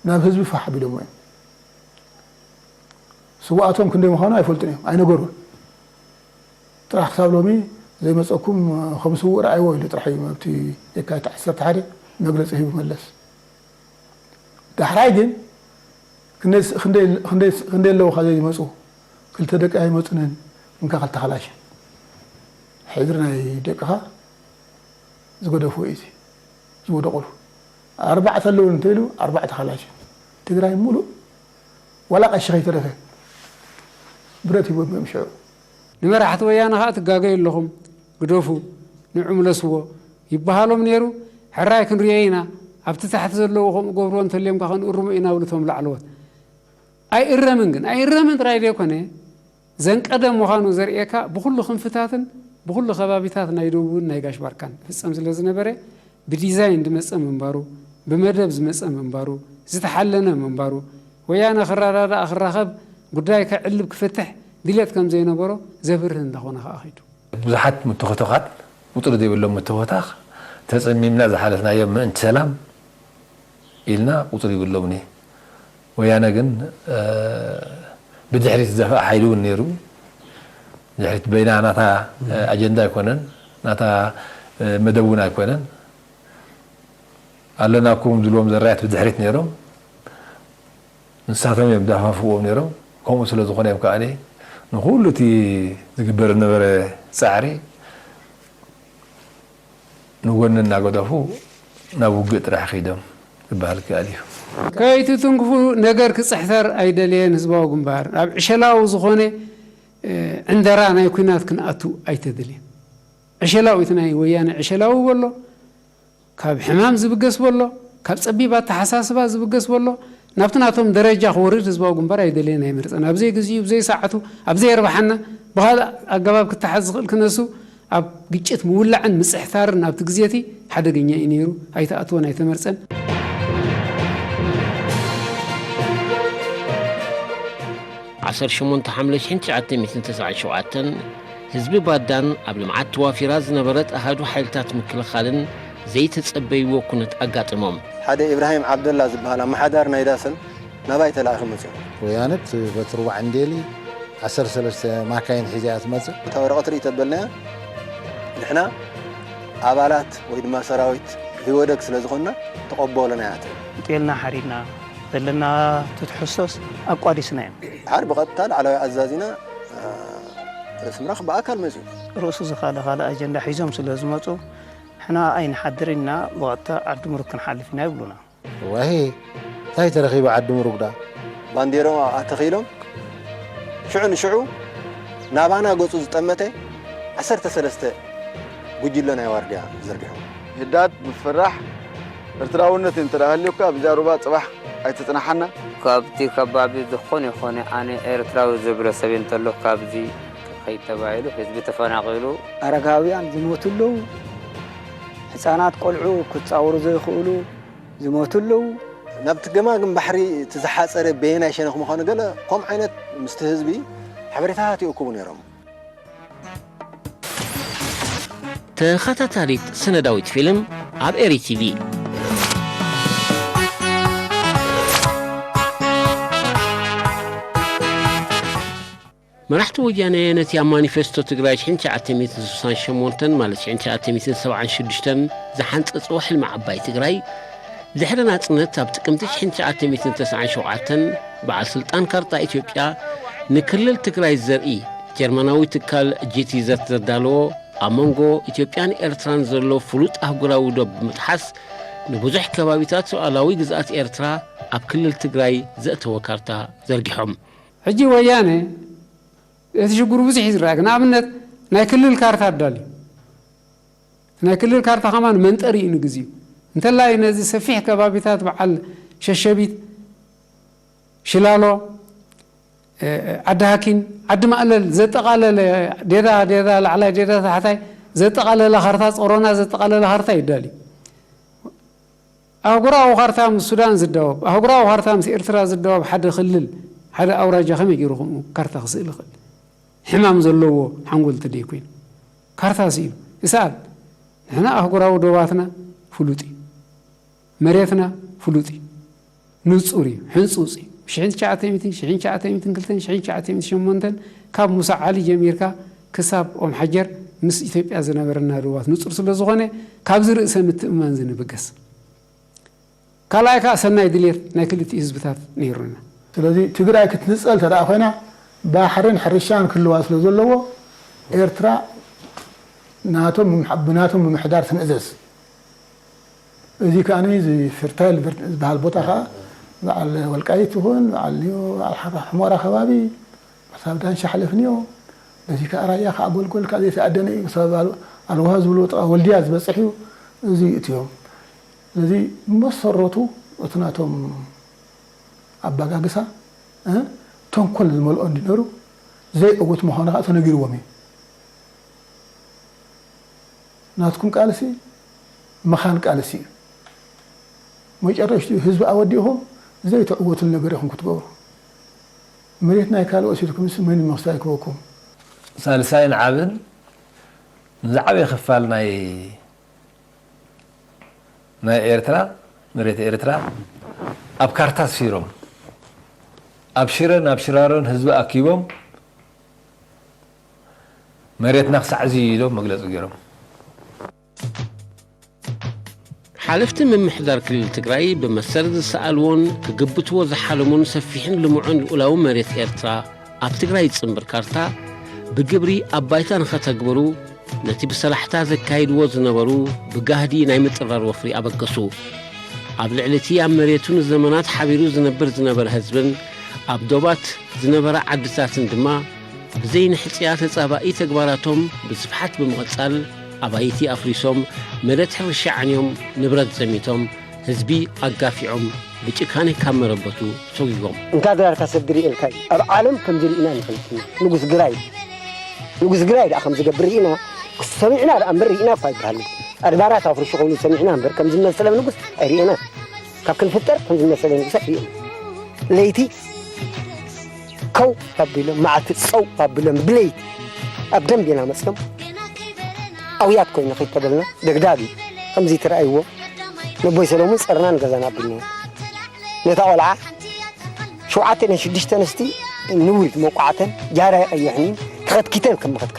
ናብ ህዝቢ ፋሕ ኣቢሎሞ እዮም። ስውኣቶም ክንደይ ምዃኑ ኣይፈልጡን እዮም፣ ኣይነገሩን። ጥራሕ ክሳብ ሎሚ ዘይመፀኩም ከም ስውእ ረኣይዎ ኢሉ ጥራሕ እዩ ኣብቲ የካቲት ዓሰርተ ሓደ መግለፂ ሂቡ መለስ። ዳሕራይ ግን ክንደይ ኣለውካ ዘይመፁ? ክልተ ደቂ ኣይመፁንን፣ እንካ ክልተ ካላሽን ሕድሪ ናይ ደቅኻ ዝገደፍዎ እዩ ዝወደቑሉ። ኣርባዕተ ኣለውን እንተኢሉ ኣርባዕተ ካላሽን ትግራይ ሙሉእ ዋላ ቀሺ ከይተረፈ ብረት ሂቦም እዮም ሽዑ። ንመራሕቲ ወያነ ኸኣ ትጋገዩ ኣለኹም፣ ግደፉ፣ ንዑ ምለስዎ ይበሃሎም ነይሩ። ሕራይ ክንርእዮ ኢና፣ ኣብቲ ታሕቲ ዘለዉ ከምኡ ገብርዎ እንተልዮም ከኣ ክንእርሞ ኢና ይብሉ እቶም ላዕለዎት። ኣይእረምን ግን፣ ኣይእረምን ጥራይ ዘይኮነ፣ ዘንቀደ ምዃኑ ዘርእየካ ብኹሉ ክንፍታትን ብኹሉ ከባቢታት ናይ ደቡብን ናይ ጋሽ ባርካን ይፍጸም ስለ ዝነበረ፣ ብዲዛይን ዝመጸ ምንባሩ፣ ብመደብ ዝመጸ ምንባሩ፣ ዝተሓለነ ምንባሩ፣ ወያነ ክረዳዳእ ክራኸብ፣ ጉዳይ ከዕልብ ክፈትሕ ድሌት ከም ዘይነበሮ ዘብርህ እንዳኾነ ከኣ ኸይዱ። ብዙሓት ምትኾቶኻት ቁፅሪ ዘይብሎም ምትኾታኽ ተፀሚምና ዝሓለፍናዮም ምእንቲ ሰላም ኢልና ቁፅሪ ይብሎምኒ። ወያነ ግን ብድሕሪት ዝደፍኣ ሓይሊ እውን ነይሩ። ድሕሪት በይና ናታ ኣጀንዳ ኣይኮነን፣ ናታ መደብ እውን ኣይኮነን። ኣለናኩም ዝብልዎም ዘራያት ብድሕሪት ነይሮም። ንሳቶም እዮም ዳፋፍዎም ነይሮም። ከምኡ ስለ ዝኾነ እዮም ከኣ ንኩሉ እቲ ዝግበር ዝነበረ ፃዕሪ ንጎኒ እናገደፉ ናብ ውግእ ጥራሕ ከይዶም ክበሃል ይከኣል እዩ። ከይትትንክፉ ነገር ክፅሕተር ኣይደለየን ህዝባዊ ግንባር። ኣብ ዕሸላዊ ዝኾነ ዕንደራ ናይ ኲናት ክንኣቱ ኣይተደልየን። ዕሸላዊ እቲ ናይ ወያነ ዕሸላዊ በሎ፣ ካብ ሕማም ዝብገስ በሎ፣ ካብ ጸቢብ ኣተሓሳስባ ዝብገስ በሎ፣ ናብቲ ናቶም ደረጃ ክወርድ ህዝባዊ ግንባር ኣይደለየን ኣይመርጸን። ኣብ ዘይግዚኡ፣ ብዘይሰዓቱ፣ ኣብ ዘየርብሓና፣ ብኻልእ ኣገባብ ክተሓዝ ዝኽእል ክነሱ፣ ኣብ ግጭት ምውላዕን ምጽሕታርን ኣብቲ ግዜ እቲ ሓደገኛ እዩ ነይሩ። ኣይተኣትወን ኣይተመርጸን። ዓሰርተ ሸሞንተ ሓምለ ሽሕን ትሽዓተ ሚእትን ተስዓን ሸውዓተን ህዝቢ ባዳን ኣብ ልምዓት ተዋፊራ ዝነበረት ኣሃዱ ሓይልታት ምክልኻልን ዘይተጸበይዎ ኩነት ኣጋጠሞም። ሓደ ኢብራሂም ዓብደላ ዝበሃል ኣመሓዳሪ ናይ ዳሰን ናባይ ተላኢኹ መጺኡ። ወያነት በቲ ርቡዕ ዕንዴሊ ዓሰርተ ሰለስተ ማካይን ሒዛ እያ ትመጽእ። እታ ወረቐት ርኢ ተበልናያ ንሕና ኣባላት ወይ ድማ ሰራዊት ህወደግ ስለ ዝኾንና ተቐበሉና እያ ትብል። ጤልና ሓሪድና ዘለና ትትሕዝቶስ ኣቋዲስናዮም። ድሓር ብቐጥታ ላዕለዋይ ኣዛዚና ርእሲ ምራኽ ብኣካል መጺኡ። ርእሱ ዝኻለ ካልእ ኣጀንዳ ሒዞም ስለ ዝመጹ ንሕና ኣይንሓድርን ኢና ብቐጥታ ዓዲ ምሩግ ክንሓልፍ ኢና ይብሉና። ዋሄ እንታይ ተረኺቡ ዓዲ ምሩግ ደኣ። ባንዴርኦም ኣብኣ ተኺሎም ሽዑ ንሽዑ ናባና ገጹ ዝጠመተ ዓሰርተ ሰለስተ ጉጅለ ናይ ዋርድያ ዘርጊሖም። ህዳድ ምፍራሕ ኤርትራውነት እንተ ደኣ ሃልዩካ ኣብዚኣ ሩባ ጽባሕ ኣይትጽናሓና። ካብቲ ከባቢ ዝኾነ ይኾነ ኣነ ኤርትራዊ ዝብሎ ሰብ እንተሎ ካብዚ ክኸይድ ተባሂሉ ህዝቢ ተፈናቒሉ። ኣረጋውያን ዝሞቱ ኣለዉ፣ ህጻናት ቆልዑ ክጻወሩ ዘይኽእሉ ዝሞቱ ኣለዉ። ናብቲ ገማግም ባሕሪ እቲ ዝሓጸረ በየናይ ሸነኽ ምዃኑ ገለ ከምኡ ዓይነት ምስቲ ህዝቢ ሓበሬታታት ይእክቡ ነይሮም። ተኸታታሊት ሰነዳዊት ፊልም ኣብ ኤሪ ቲቪ። መራሕቲ ወያነ ነቲ ኣብ ማኒፌስቶ ትግራይ ሽሕን ትሽዓተ ሚእትን ስሳን ሸሞንተን ማለት ሽሕን ትሽዓተ ሚእትን ሰብዓን ሽዱሽተን ዝሓንጸጽዎ ሕልሚ ዓባይ ትግራይ ድሕሪ ናጽነት ኣብ ጥቅምቲ ሽሕን ትሽዓተ ሚእትን ተስዓን ሸውዓተን በዓል ስልጣን ካርታ ኢትዮጵያ ንክልል ትግራይ ዘርኢ ጀርመናዊ ትካል ጂቲዘት ዘዳለዎ ኣብ መንጎ ኢትዮጵያን ኤርትራን ዘሎ ፍሉጥ ኣህጉራዊ ዶብ ብምጥሓስ ንብዙሕ ከባቢታት ሉኣላዊ ግዝኣት ኤርትራ ኣብ ክልል ትግራይ ዘእተወ ካርታ ዘርጊሖም። ሕጂ ወያነ እቲ ሽግሩ ብዙሕ እዩ ዝረኣየካ። ንኣብነት ናይ ክልል ካርታ ኣዳልዩ ናይ ክልል ካርታ ከማን መንጠሪ እዩ ንግዚኡ። እንተላይ ነዚ ሰፊሕ ከባቢታት በዓል ሸሸቢት፣ ሽላሎ፣ እ፣ ዓዲ ሃኪን፣ ዓዲ ማእለል ዘጠቓለለ፣ ዴዳ፣ ዴዳ ላዕላይ፣ ዴዳ ታሕታይ ዘጠቓለለ ካርታ፣ ጾሮና ዘጠቓለለ ካርታ ይዳልዩ። ኣህጉራዊ ካርታ ምስ ሱዳን ዝዳወብ፣ ኣህጉራዊ ካርታ ምስ ኤርትራ ዝዳወብ ሓደ ክልል፣ ሓደ ኣውራጃ ከመይ ገይሩ ከምኡ ካርታ ክስእል ይኽእል? ሕማም ዘለዎ ሓንጎል ተደይ ኮይኑ ካርታ ስኢሉ ይስኣል። ንሕና ኣህጉራዊ ዶባትና ፍሉጥ እዩ። መሬትና ፍሉጥ እዩ። ንጹር እዩ። ሕንጹጽ እዩ። ሽሕን ትሽዓተ ሚእትን፣ ሽሕን ትሽዓተ ሚእትን ክልተን፣ ሽሕን ትሽዓተ ሚእትን ሸሞንተን ካብ ሙሳ ዓሊ ጀሚርካ ክሳብ ኦም ሓጀር ምስ ኢትዮጵያ ዝነበረና ዶባት ንጹር ስለ ዝኾነ ካብዚ ርእሰ ምትእምማን እዚ ንብገስ። ካልኣይ ከኣ ሰናይ ድልየት ናይ ክልቲኡ ህዝብታት ነይሩና። ስለዚ ትግራይ ክትንጸል እንተ ደኣ ኮይና ባሕርን ሕርሻን ክህልዋ ስለ ዘለዎ ኤርትራ ናቶም ምምሕ-፣ ብናቶም ምምሕዳር ትንእዘዝ። እዚ ከኣ እዚ ፈርታይል ቨርት ዝበሃል ቦታ ከኣ በዓል ወልቃይት ይኹን በዓል ኒዮ፣ በዓል ሓራ-፣ ሕሞራ ከባቢ፣ ክሳብ ዳንሻ ሓለፍንዮ፣ በዚ ከኣ ራያ ከኣ ጎልጎል ከኣ ዘይተኣደነ እዩ። ክሳብ ኣል-፣ ኣልዋሃ ዝብልዎ ጥቓ ወልድያ ዝበጽሕ እዩ። እዚ ይእትዮም። ስለዚ መሰረቱ እቲ ናቶም ኣባጋግሳ፣ እ፣ ተንኮል ዝመልኦ እንዲነሩ ዘይዕውት ምዃኑ ከኣ ተነጊርዎም እዩ። ናትኩም ቃልሲ መኻን ቃልሲ እዩ። መጨረሽትኡ ህዝቢ ኣወዲእኹም ዘይትዕወቱሉ ነገር ኢኹም ክትገብሩ። መሬት ናይ ካልእ ወሲድኩምስ መን እዩ መኽሰብ ኣይክበኩም? ሳልሳይን ዓብን ንዝዓበየ ክፋል ናይ፣ ናይ ኤርትራ፣ መሬት ኤርትራ ኣብ ካርታ ኣስፊሮም፣ ኣብ ሽረን ኣብ ሽራሮን ህዝቢ ኣኪቦም መሬትና ክሳዕ እዚ ኢሎም መግለጺ ገይሮም። ሓለፍቲ ምምሕዳር ክልል ትግራይ ብመሰረት ዝሰኣልዎን ክግብትዎ ዝሓለሙን ሰፊሕን ልሙዕን ልኡላዊ መሬት ኤርትራ ኣብ ትግራይ ዝጽንብር ካርታ ብግብሪ ኣብ ባይታ ንኸተግብሩ ነቲ ብሰላሕታ ዘካይድዎ ዝነበሩ ብጋህዲ ናይ ምጥራር ወፍሪ ኣበገሱ። ኣብ ልዕሊ እቲ ኣብ መሬቱ ንዘመናት ሓቢሩ ዝነብር ዝነበረ ህዝብን ኣብ ዶባት ዝነበራ ዓድታትን ድማ ብዘይንሕጽያ ተጻባኢ ተግባራቶም ብስፍሓት ብምቕጻል ኣባይቲ ኣፍሪሶም መሬት ሕርሻ ዓንዮም ንብረት ዘሚቶም ህዝቢ ኣጋፊዖም ብጭካኔ ካብ መረበቱ ሰጒጎም። እንካ ድራርካ ሰብ ድርኤልካ እዩ። ኣብ ዓለም ከምዚ ርኢና ንፈልጥና። ንጉስ ግራይ፣ ንጉስ ግራይ ደኣ ከም ዝገብር ርኢና፣ ሰሚዕና ደኣ እምበር ርኢና እኳ ኣይበሃልን። ኣድባራት ኣፍርሹ ከውሉ ሰሚዕና እምበር ከም ዝመሰለ ንጉስ ኣይርኤና። ካብ ክንፍጠር ከም ዝመሰለ ንጉስ ኣይርኤና። ለይቲ ከው ኣቢሎም፣ መዓልቲ ጸው ኣቢሎም፣ ብለይቲ ኣብ ደንብ ኢና መጺኦም። ኣውያት ኮይና ከይተበልና ደግዳግ እዩ። ከምዚ ትረኣይዎ፣ ነቦይ ሰሎሙን ጸርናን ገዛና ኣቢልናዮ። ነታ ቆልዓ ሸውዓተ ነን ሽዱሽተ ኣንስቲ ንውሪት መቋዕተን ጃራ ይቐይሕኒ ክኸትኪተን ከም ምኸትካ።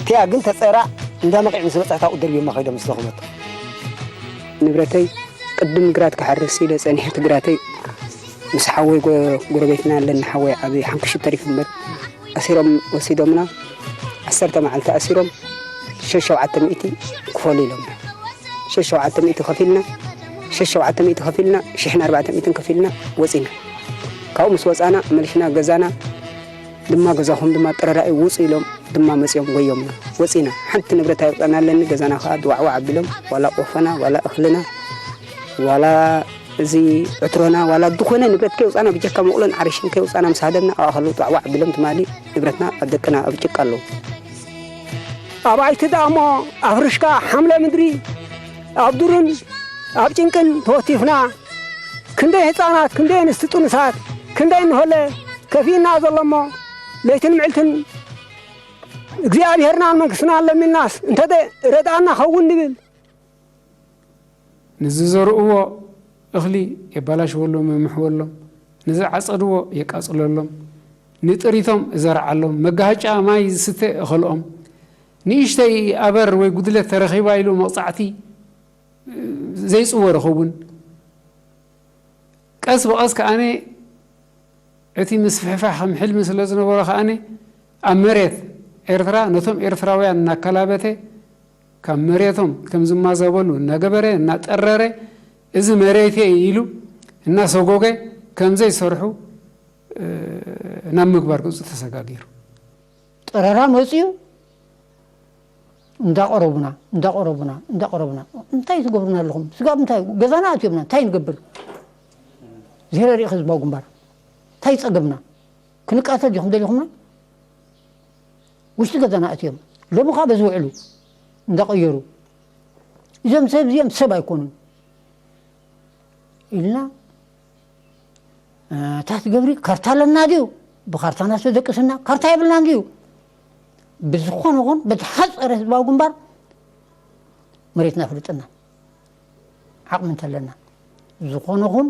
እቲኣ ግን ተጸራ እንዳ መቒዕ ምስ በጽሐት ኣብኡ ደርብዮማ ከይዶም ምስ ለኹመቶ። ንብረተይ ቅድም ግራት ክሓርስ ኢለ ጸኒሐ፣ እቲ ግራተይ ምስ ሓወይ ጎ-፣ ጎረቤትና ኣለና፣ ሓወይ ዓቢ ሓንክሽት ተሪፉ እምበር፣ ኣሲሮም ወሲዶምና። ዓሰርተ መዓልቲ ኣሲሮም፣ ሸሽ ሸውዓተ ሚእቲ ክፈሉ ኢሎምና። ሸሽ ሸውዓተ ሚእቲ ከፊልና፣ ሸሽ ሸውዓተ ሚእቲ ከፊልና፣ ሽሕን ኣርባዕተ ሚእትን ከፊልና ወጺና። ካብኡ ምስ ወጻና፣ መሊስና ገዛና ድማ፣ ገዛኹም ድማ ጥረራ እዩ፣ ውጹ ኢሎም ድማ መጺኦም ጎዮምና። ወጺና። ሓንቲ ንብረት ኣይወጻና ኣለኒ፣ ገዛና ከኣ ድዋዕዋዕ ኣቢሎም፣ ዋላ ቆፎና፣ ዋላ እኽልና፣ ዋላ እዚ ዕትሮና፣ ዋላ ዝኾነ ንብረት ከይወጻና፣ ብጀካ መቑሎን ዓርሽን ከይወጻና ምስ ሃደምና፣ ኣእኸሉ ድዋዕዋዕ ኣቢሎም ትማሊ ንብረትና ኣብ ደቅና ኣብ ጭቃ ኣለዉ። ኣባይቲ ደኣ እሞ ኣፍርሽካ ሓምለ ምድሪ ኣብ ዱርን ኣብ ጭንቅን ተወቲፍና፣ ክንደይ ህፃናት፣ ክንደይ ኣንስቲ ጥኑሳት፣ ክንደይ እንሆለ ከፊእና ዘሎ እሞ ለይትን ምዕልትን እግዚኣብሄርናን መንግስትናን ለሚንናስ እንተደ ረድኣና ኸውን ንብል። ንዝዘርእዎ እኽሊ የባላሽወሎም፣ የምሕወሎም፣ ንዝዓጸድዎ የቃጽለሎም፣ ንጥሪቶም እዘርዓሎም፣ መጋሃጫ ማይ ዝስተ እኸልኦም፣ ንእሽተይ ኣበር ወይ ጉድለት ተረኺባ ኢሉ መቕጻዕቲ ዘይጽወር ይኸውን። ቀስ ብቐስ ከኣነ እቲ ምስፍሕፋሕ ከም ሕልሚ ስለ ዝነበሮ ከኣነ ኣብ መሬት ኤርትራ ነቶም ኤርትራውያን እናከላበተ ካብ መሬቶም ከም ዝማዘበሉ እናገበረ እናጠረረ እዚ መሬተይ ኢሉ እናሰጎገ ከም ዘይሰርሑ ናብ ምግባር ገጹ ተሰጋጊሩ። ጠረራ መፅዩ እንዳቐረቡና እንዳቐረቡና እንዳቐረቡና እንታይ ትገብሩና ኣለኹም? ስጋብ እንታይ ገዛና ኣትዮምና እንታይ ንገብር? ዝሄረ ሪኢኽ ህዝባዊ ግንባር እንታይ ጸገብና? ክንቃተል ዲኹም ደሊኹምና? ውሽጢ ገዛና ኣትዮም ሎሚ ካ በዚ ውዕሉ እንዳቐየሩ እዞም ሰብ እዚኦም ሰብ ኣይኮኑን ኢልና። እ፣ ታሕቲ ገብሪ ካርታ ኣለና ድዩ? ብካርታና ተደቅስና ካርታ የብልናን ድዩ? ብዝኾነ ኹን በቲ ሓፀረ ህዝባዊ ግንባር መሬትና ፍልጥና ዓቕሚ እንተለና ዝኾነ ኹን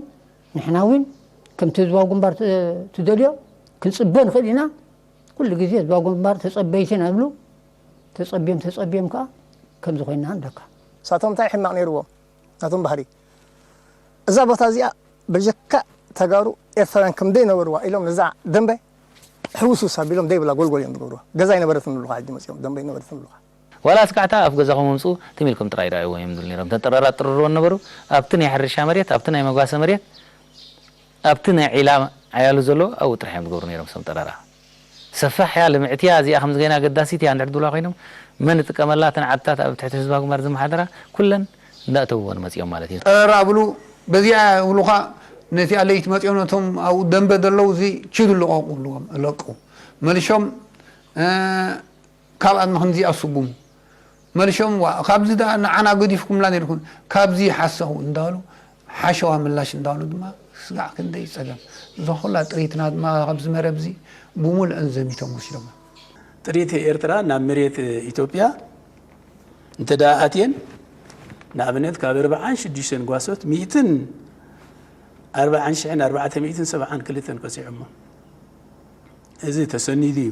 ንሕና እውን ከምቲ ህዝባዊ ግንባር ት- ትደልዮ ክንፅበ ንኽእል ኢና። ኩሉ ግዜ ህዝባዊ ግንባር ተፀበይቲ ኢና ዝብሉ ተፀብዮም ተፀብዮም ከዓ ከምዚ ኮይና ኣለካ። ንሳቶም እንታይ ሕማቕ ነይርዎም ናቶም ባህሪ? እዛ ቦታ እዚኣ በጀካ ተጋሩ ኤርትራውያን ከም ዘይነበርዋ ኢሎም ነዛ ደንበ ሕውስውስ ኣቢሎም ደይብላ ጎልጎል እዮም ዝገብርዋ። ገዛ ኣይነበረትን ዝብሉኻ ሕጂ መፅኦም ደንበ ኣይነበረትን ዝብሉኻ። ዋላ ኣስካዕታ ኣፍ ገዛኹም ኣምፅኡ ትም ኢልኩም ጥራይ ረኣይዎም እዮም ዝብሉ ነይሮም። እተን ጠራራት ጥርርወን ነበሩ። ኣብቲ ናይ ሕርሻ መሬት፣ ኣብቲ ናይ መጓሰ መሬት፣ ኣብቲ ናይ ዒላ ዓያሉ ዘሎ ኣብኡ ጥራሕ እዮም ዝገብሩ ነይሮም። እሶም ጠራራ ሰፋሕ እያ፣ ልምዕቲ እያ፣ እዚኣ ከምዚ ገይና ኣገዳሲት እያ እንድሕር ድብሉዋ ኮይኖም መን ይጥቀመላ? እተን ዓድታት ኣብ ትሕቲ ህዝባዊ ግንባር ዝመሓደራ ኩለን እንዳእተውወን መፂኦም ማለት እዩ። ጠረራ ብሉ በዚኣ ይብሉኻ። ነቲ ኣለይቲ መፂኦም ነቶም ኣብኡ ደንበ ዘለዉ እዚ ችዱ ልቐቑ ብልዎም ለቁ መሊሾም እ፣ ካብ ኣድማ ከምዚ ኣስጉሙ መሊሾም ዋ ካብዚ ደኣ ንዓና ገዲፍኩምላ ነይርኩም ካብዚ ሓሰኹ እንዳሉ ሓሸዋ ምላሽ እንዳሉ ድማ ስጋዕ ክንደይ ጸገም እዛ ኩላ ጥሪትና ድማ ካብዚ መረብ እዚ ብሙሉእን ዘሚቶም ወሲዶማ። ጥሪት ኤርትራ ናብ መሬት ኢትዮጵያ እንተ ደኣ ኣትየን ንኣብነት ካብ ኣርብዓን ሽዱሽተን ጓሶት ሚእትን ኣርብዓን ሽሕን ኣርባዕተ ሚእትን ሰብዓን ክልተን ቀጺዖሞ። እዚ ተሰኒዱ እዩ።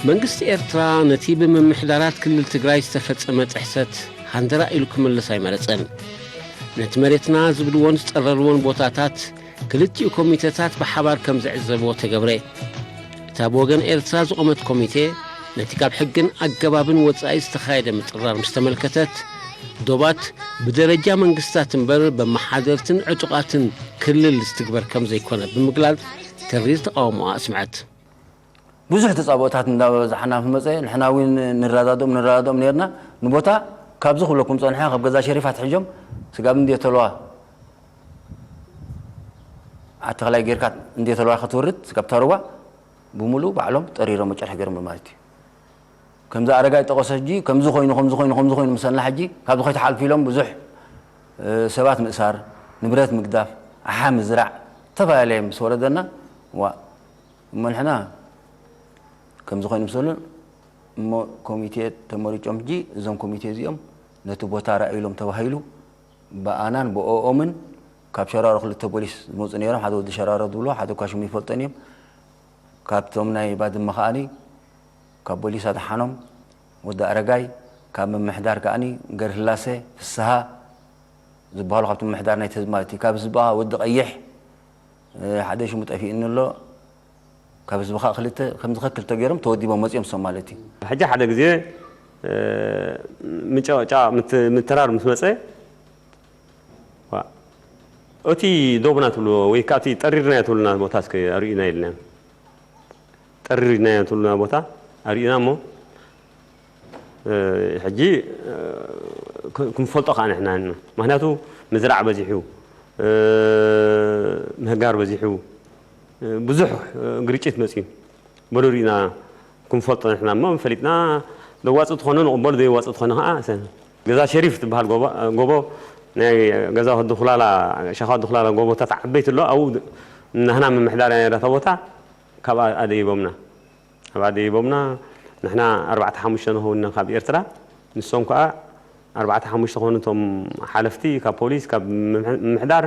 መንግስቲ ኤርትራ ነቲ ብምምሕዳራት ክልል ትግራይ ዝተፈጸመ ጥሕሰት ሃንደራ ኢሉ ክምልስ ኣይመረጸን። ነቲ መሬትና ዝብልዎን ዝጠረርዎን ቦታታት ክልቲኡ ኮሚተታት ብሓባር ከም ዝዕዘብዎ ተገብረ። እታ ብወገን ኤርትራ ዝቖመት ኮሚቴ ነቲ ካብ ሕግን ኣገባብን ወጻኢ ዝተኻየደ ምጥራር ምስ ተመልከተት፣ ዶባት ብደረጃ መንግስታት እምበር በመሓደርትን ዕጡቓትን ክልል ዝትግበር ከም ዘይኮነ ብምግላጽ ተሪር ተቓውሞኣ ኣስምዐት። ብዙሕ ተጻብኦታት እንዳበዛሕና ምስ መጸ ንሕና እውን ንረዳድኦም ንረዳድኦም ነርና። ንቦታ ካብዚ ክብለኩም ጸንሐ ካብ ገዛ ሸሪፍ ኣትሒዞም ስጋብ እንድየ ተለዋ ኣተኽላይ ጌርካ እንድየ ተለዋ ክትወርድ ስጋብ ታሩባ ብምሉእ ባዕሎም ጠሪሮም መጨርሒ ገይሮም ማለት እዩ። ከምዚ ኣረጋይ ጠቐሶ ሕጂ ከምዚ ኮይኑ ከምዚ ኮይኑ ከምዚ ኮይኑ ምሰልና ሕጂ ካብዚ ከይትሓልፉ ኢሎም ብዙሕ ሰባት ምእሳር፣ ንብረት ምግዳፍ፣ ኣሓ ምዝራዕ ዝተፈላለየ ምስ ወረደና ዋ እሞ ንሕና ከምዚ ኮይኑ ምሰሉን እሞ ኮሚቴ ተመሪጮም ሕጂ እዞም ኮሚቴ እዚኦም ነቲ ቦታ ራእይሎም ተባሂሉ ብኣናን ብኦኦምን ካብ ሸራሮ ክልተ ፖሊስ ዝመፁ ነይሮም ሓደ ወዲ ሸራሮ ዝብሎ ሓደ እኳ ሽሙ ይፈልጦን እዮም ካብቶም ናይ ባድመ ከዓኒ ካብ ፖሊስ ኣድሓኖም ወዲ ኣረጋይ ካብ ምምሕዳር ከዓኒ ገርህላሰ ፍስሃ ዝበሃሉ ካብቲ ምምሕዳር ናይ ተዝማቲ ካብ ህዝቢ ወዲ ቀይሕ ሓደ ሽሙ ጠፊእኒ ኣሎ ካብ ህዝቢ ከዓ ክልተ ከምዚ ከክልተ ገይሮም ተወዲቦም መፂኦም ሰም ማለት እዩ ሕጂ ሓደ ግዜ ምጨጫ ምትራር ምስ መፀ እቲ ዶብና ትብልዎ ወይ ከዓ ጠሪርናዮ ትብሉና ቦታ እስከ ኣርእዩና ኢልና ጠሪርናዮ ትብሉና ቦታ ኣርእዩና እሞ ሕጂ ክንፈልጦ ከዓ ንሕና ምክንያቱ ምዝራዕ በዚሑ ምህጋር በዚሑ ብዙሕ ግርጭት መፅዩ በሉ ርኢና ክንፈልጦ ንሕና እሞ ፈሊጥና ዘዋፅእ ትኾነ ንቕበሉ ዘየዋፅእ ትኾነ ከዓ ገዛ ሸሪፍ ትበሃል ጎቦ ናይ ገዛ ወዲ ኩላላ ሸኻ ወዲ ኩላላ ጎቦታት ዓበይቲ ኣሎ ኣብኡ ናህና ምምሕዳር እያ ነይራ እታ ቦታ ካብኣ ኣደይቦምና ኣብኣ ኣደይቦምና ንሕና ኣርባዕተ ሓሙሽተ ንኸውን ኢና ካብ ኤርትራ ንሶም ከዓ ኣርባዕተ ሓሙሽተ ኾኑ እቶም ሓለፍቲ ካብ ፖሊስ ካብ ምምሕዳር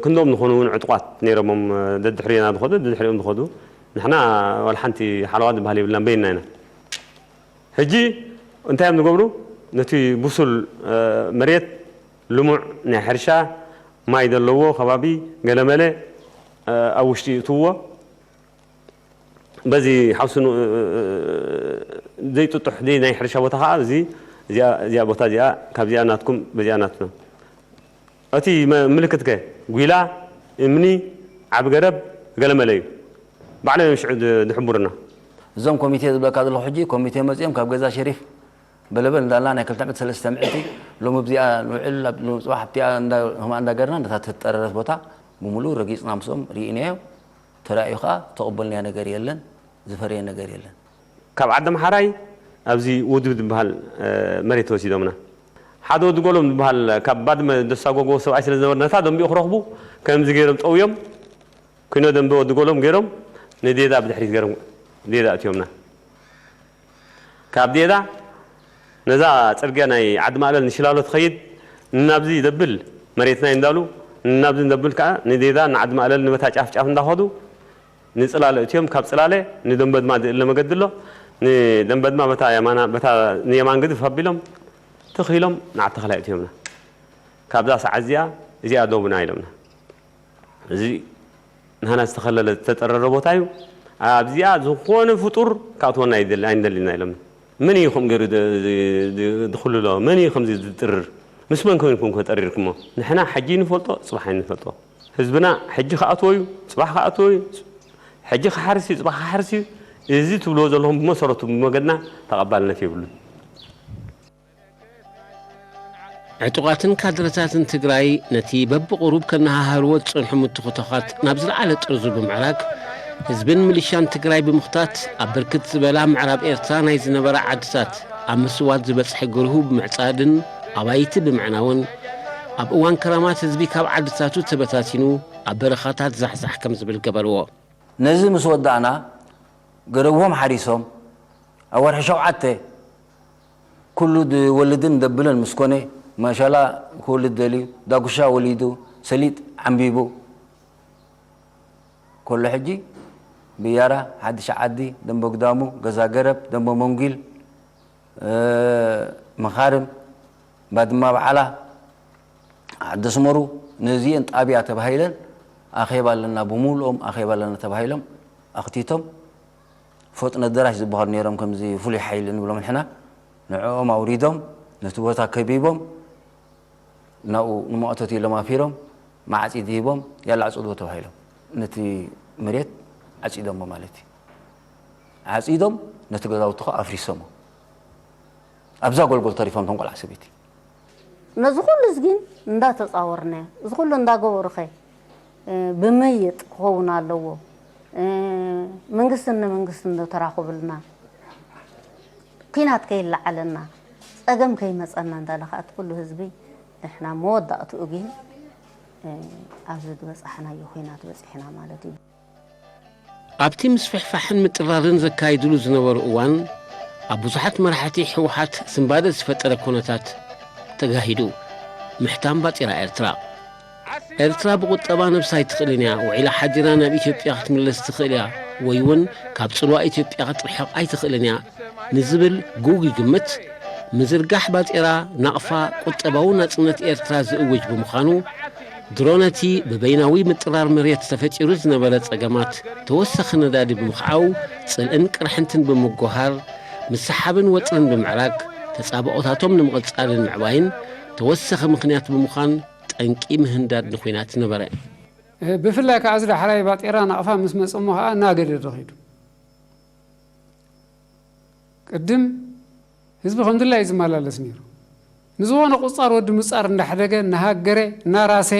ክንዶም ዝኾኑ እውን ዕጡቋት ነይሮሞም ደድሕሪና ዝኸዱ ደድሕሪኦም ዝኸዱ ንሕና ዋላ ሓንቲ ሓለዋ ዝበሃል የብልና በይንና ኢና ሕጂ እንታይ እዮም ዝገብሩ ነቲ ብሱል መሬት ልሙዕ ናይ ሕርሻ ማይ ዘለዎ ከባቢ ገለመለ ኣብ ውሽጢ ይእትውዎ በዚ ሓውስኑ ዘይጥጡሕ ዘይ ናይ ሕርሻ ቦታ ከዓ እዚ እዚኣ እዚኣ ቦታ እዚኣ ካብዚኣ ናትኩም በዚኣ ናትና እቲ መ- ምልክት ከ ጒላ እምኒ ዓቢ ገረብ ገለመለ እዩ። ባዕሎም እዮም ሽዑ ድ- ድሕቡርና። እዞም ኮሚቴ ዝብለካ ዘለኹ ሕጂ ኮሚቴ መፂኦም ካብ ገዛ ሸሪፍ በለበል እንዳልና ናይ ክልተ ዓመት ሰለስተ ምዕቲ ሎም ኣብዚኣ ንውዕል ኣብ- ሎም ፅባሕ ኣብቲኣ እንዳ- ከምኣ እንዳገርና ነታ ተጠረረት ቦታ ብምሉእ ረጊፅና ምስኦም ርኢናዮ። ተራእዩ ከዓ ተቐበልናዮ ነገር የለን፣ ዝፈረየ ነገር የለን። ካብ ዓዲ ኣምሓራይ ኣብዚ ውድብ ዝበሃል መሬት ወሲዶምና። ሓደ ወዲ ጎሎም ዝበሃል ካብ ባድመ ደሳጎጎ ሰብኣይ ስለ ዝነበረ ነታ ደንቢኡ ክረኽቡ ከምዚ ገይሮም ጠውዮም ኩኖ ደንበ ወዲ ጎሎም ገይሮም ንዴዳ ብድሕሪት ገይሮም ዴዳ እትዮምና። ካብ ዴዳ ነዛ ጽርግያ ናይ ዓዲ ማእለል ንሽላሎ ትኸይድ ንናብዚ ደብል መሬትናይ እንዳሉ ንናብዚ ደብል ከዓ ንዴዳ ንዓዲ ማእለል ንበታ ጫፍ ጫፍ እንዳኸዱ ንጽላለ እትዮም ካብ ጽላለ ንደንበድማ ዝእለ መገዲ ኣሎ ንደንበድማ በታ የማና በታ ንየማን ግድፍ ኣቢሎም ትኺሎም ንዓዲ ተኽላይ እትዮምና። ካብዛ ሰዓት እዚኣ እዚኣ ዶብና ኢሎምና። እዚ ንሃና ዝተኸለለ ዝተጠረረ ቦታ እዩ። ኣብዚኣ ዝኾነ ፍጡር ክኣትወና ኣይደሊ- ኣይንደሊና ኢሎም። መን እዩ ከምኡ ገይሩ ድ- ድ- ድ- ድኽልሎ? መን እዩ ከምዚ ዝጥርር? ምስ መን ኮይንኩም ከ ጠሪርኩሞ? ንሕና ሕጂ ንፈልጦ፣ ጽባሕ ኣይንፈልጦ። ህዝብና ሕጂ ክኣትዎ እዩ፣ ጽባሕ ክኣትዎ እዩ። ሕጂ ክሓርስ እዩ፣ ጽባሕ ክሓርስ እዩ። እዚ ትብልዎ ዘለኹም ብመሰረቱ ብመገድና ተቐባልነት የብሉን። ዕጡቓትን ካድረታትን ትግራይ ነቲ በብቑሩብ ከነሃህርዎ ዝጸንሑ ምትኹታዃት ናብ ዝለዓለ ጥርዙ ብምዕራግ፣ ህዝብን ሚሊሻን ትግራይ ብምኽታት ኣብ ብርክት ዝበላ ምዕራብ ኤርትራ ናይ ዝነበራ ዓድታት ኣብ ምስዋድ ዝበጽሐ ግርሁ ብምዕጻድን ኣባይቲ ብምዕናውን፣ ኣብ እዋን ክራማት ህዝቢ ካብ ዓድታቱ ተበታቲኑ ኣብ በረኻታት ዛሕዛሕ ከም ዝብል ገበርዎ። ነዚ ምስ ወዳእና ገረብሆም ሓሪሶም ኣብ ወርሒ ሸውዓተ ኩሉ ድወልድን ደብለን ምስ ኮነ ማሻላ ክወልድ ደልዩ ዳጉሻ ወሊዱ ሰሊጥ ዓንቢቡ ከሎ ሕጂ ብያራ ሓድሽ ዓዲ ደንበ ግዳሙ ገዛ ገረብ ደንበ መንጒል መኻርም ባድማ በዓላ ዓዲ ኣስመሩ ነዚኤን ጣብያ ተባሂለን ኣኼባ ኣለና ብምሉኦም ኣኼባ ኣለና ተባሂሎም ኣኽቲቶም ፈጥኖ ደራሽ ዝበሃሉ ነይሮም ከምዚ ፍሉይ ሓይሊ ንብሎም ንሕና ንዕኦም ኣውሪዶም ነቲ ቦታ ከቢቦም ናብኡ ንመእቶት ኢሎም ኣፊሮም ማዕፂድ ሂቦም ያላ ኣፅድዎ ተባሂሎም ነቲ መሬት ዓፂዶሞ ማለት እዩ። ዓፂዶም ነቲ ገዛውቲ ከዓ ኣፍሪሶሞ ኣብዛ ጎልጎል ተሪፎም እቶም ቆልዓ ሰበይቲ። ነዚ ኩሉ እዚ ግን እንዳተፃወርናዮ እዚ ኩሉ እንዳገበሩኸ ብምይጥ ክኸውን ኣለዎ። መንግስትን ንመንግስትን ተራኽብልና ኲናት ከይለዓለና ፀገም ከይመፀና እንዳለ ከዓ እቲ ኩሉ ህዝቢ ንሕና መወዳእትኡ ግን ኣብዚ ዝበፃሕናዮ ኲናት በፂሕና ማለት እዩ። ኣብቲ ምስፍሕፋሕን ምጥራርን ዘካይድሉ ዝነበሩ እዋን ኣብ ብዙሓት መራሕቲ ህወሓት ስንባደ ዝፈጠረ ኩነታት ተጋሂዱ። ምሕታም ባጤራ ኤርትራ። ኤርትራ ብቁጠባ ነብሳ ኣይትኽእልን እያ፣ ውዒላ ሓዲራ ናብ ኢትዮጵያ ክትምለስ ትኽእል እያ ወይ እውን ካብ ጽልዋ ኢትዮጵያ ክትርሕቕ ኣይትኽእልን እያ ንዝብል ግጉይ ግምት፣ ምዝርጋሕ ባጤራ ናቕፋ ቁጠባዊ ናጽነት ኤርትራ ዝእውጅ ብምዃኑ፣ ድሮ ነቲ ብበይናዊ ምጥራር መሬት ተፈጢሩ ዝነበረ ጸገማት ተወሳኺ ነዳዲ ብምኽዓው፣ ጽልእን ቅርሕንትን ብምጉሃር፣ ምስሓብን ወጥርን ብምዕራግ፣ ተጻብኦታቶም ንምቕጻልን ምዕባይን ተወሳኺ ምኽንያት ብምዃን፣ ጠንቂ ምህንዳድ ንኹናት ነበረ። ብፍላይ ከኣ እዚ ዳሕራይ ባጤራ ናቕፋ ምስ መጸ እሞ ከኣ እናገደደ ኸይዱ። ቅድም ህዝቢ ከም ድላዩ እዩ ዝመላለስ ነይሩ። ንዝኾነ ቁጻር ወዲ ምጻር እንዳሕደገ፣ እናሃገረ፣ እናራሰ፣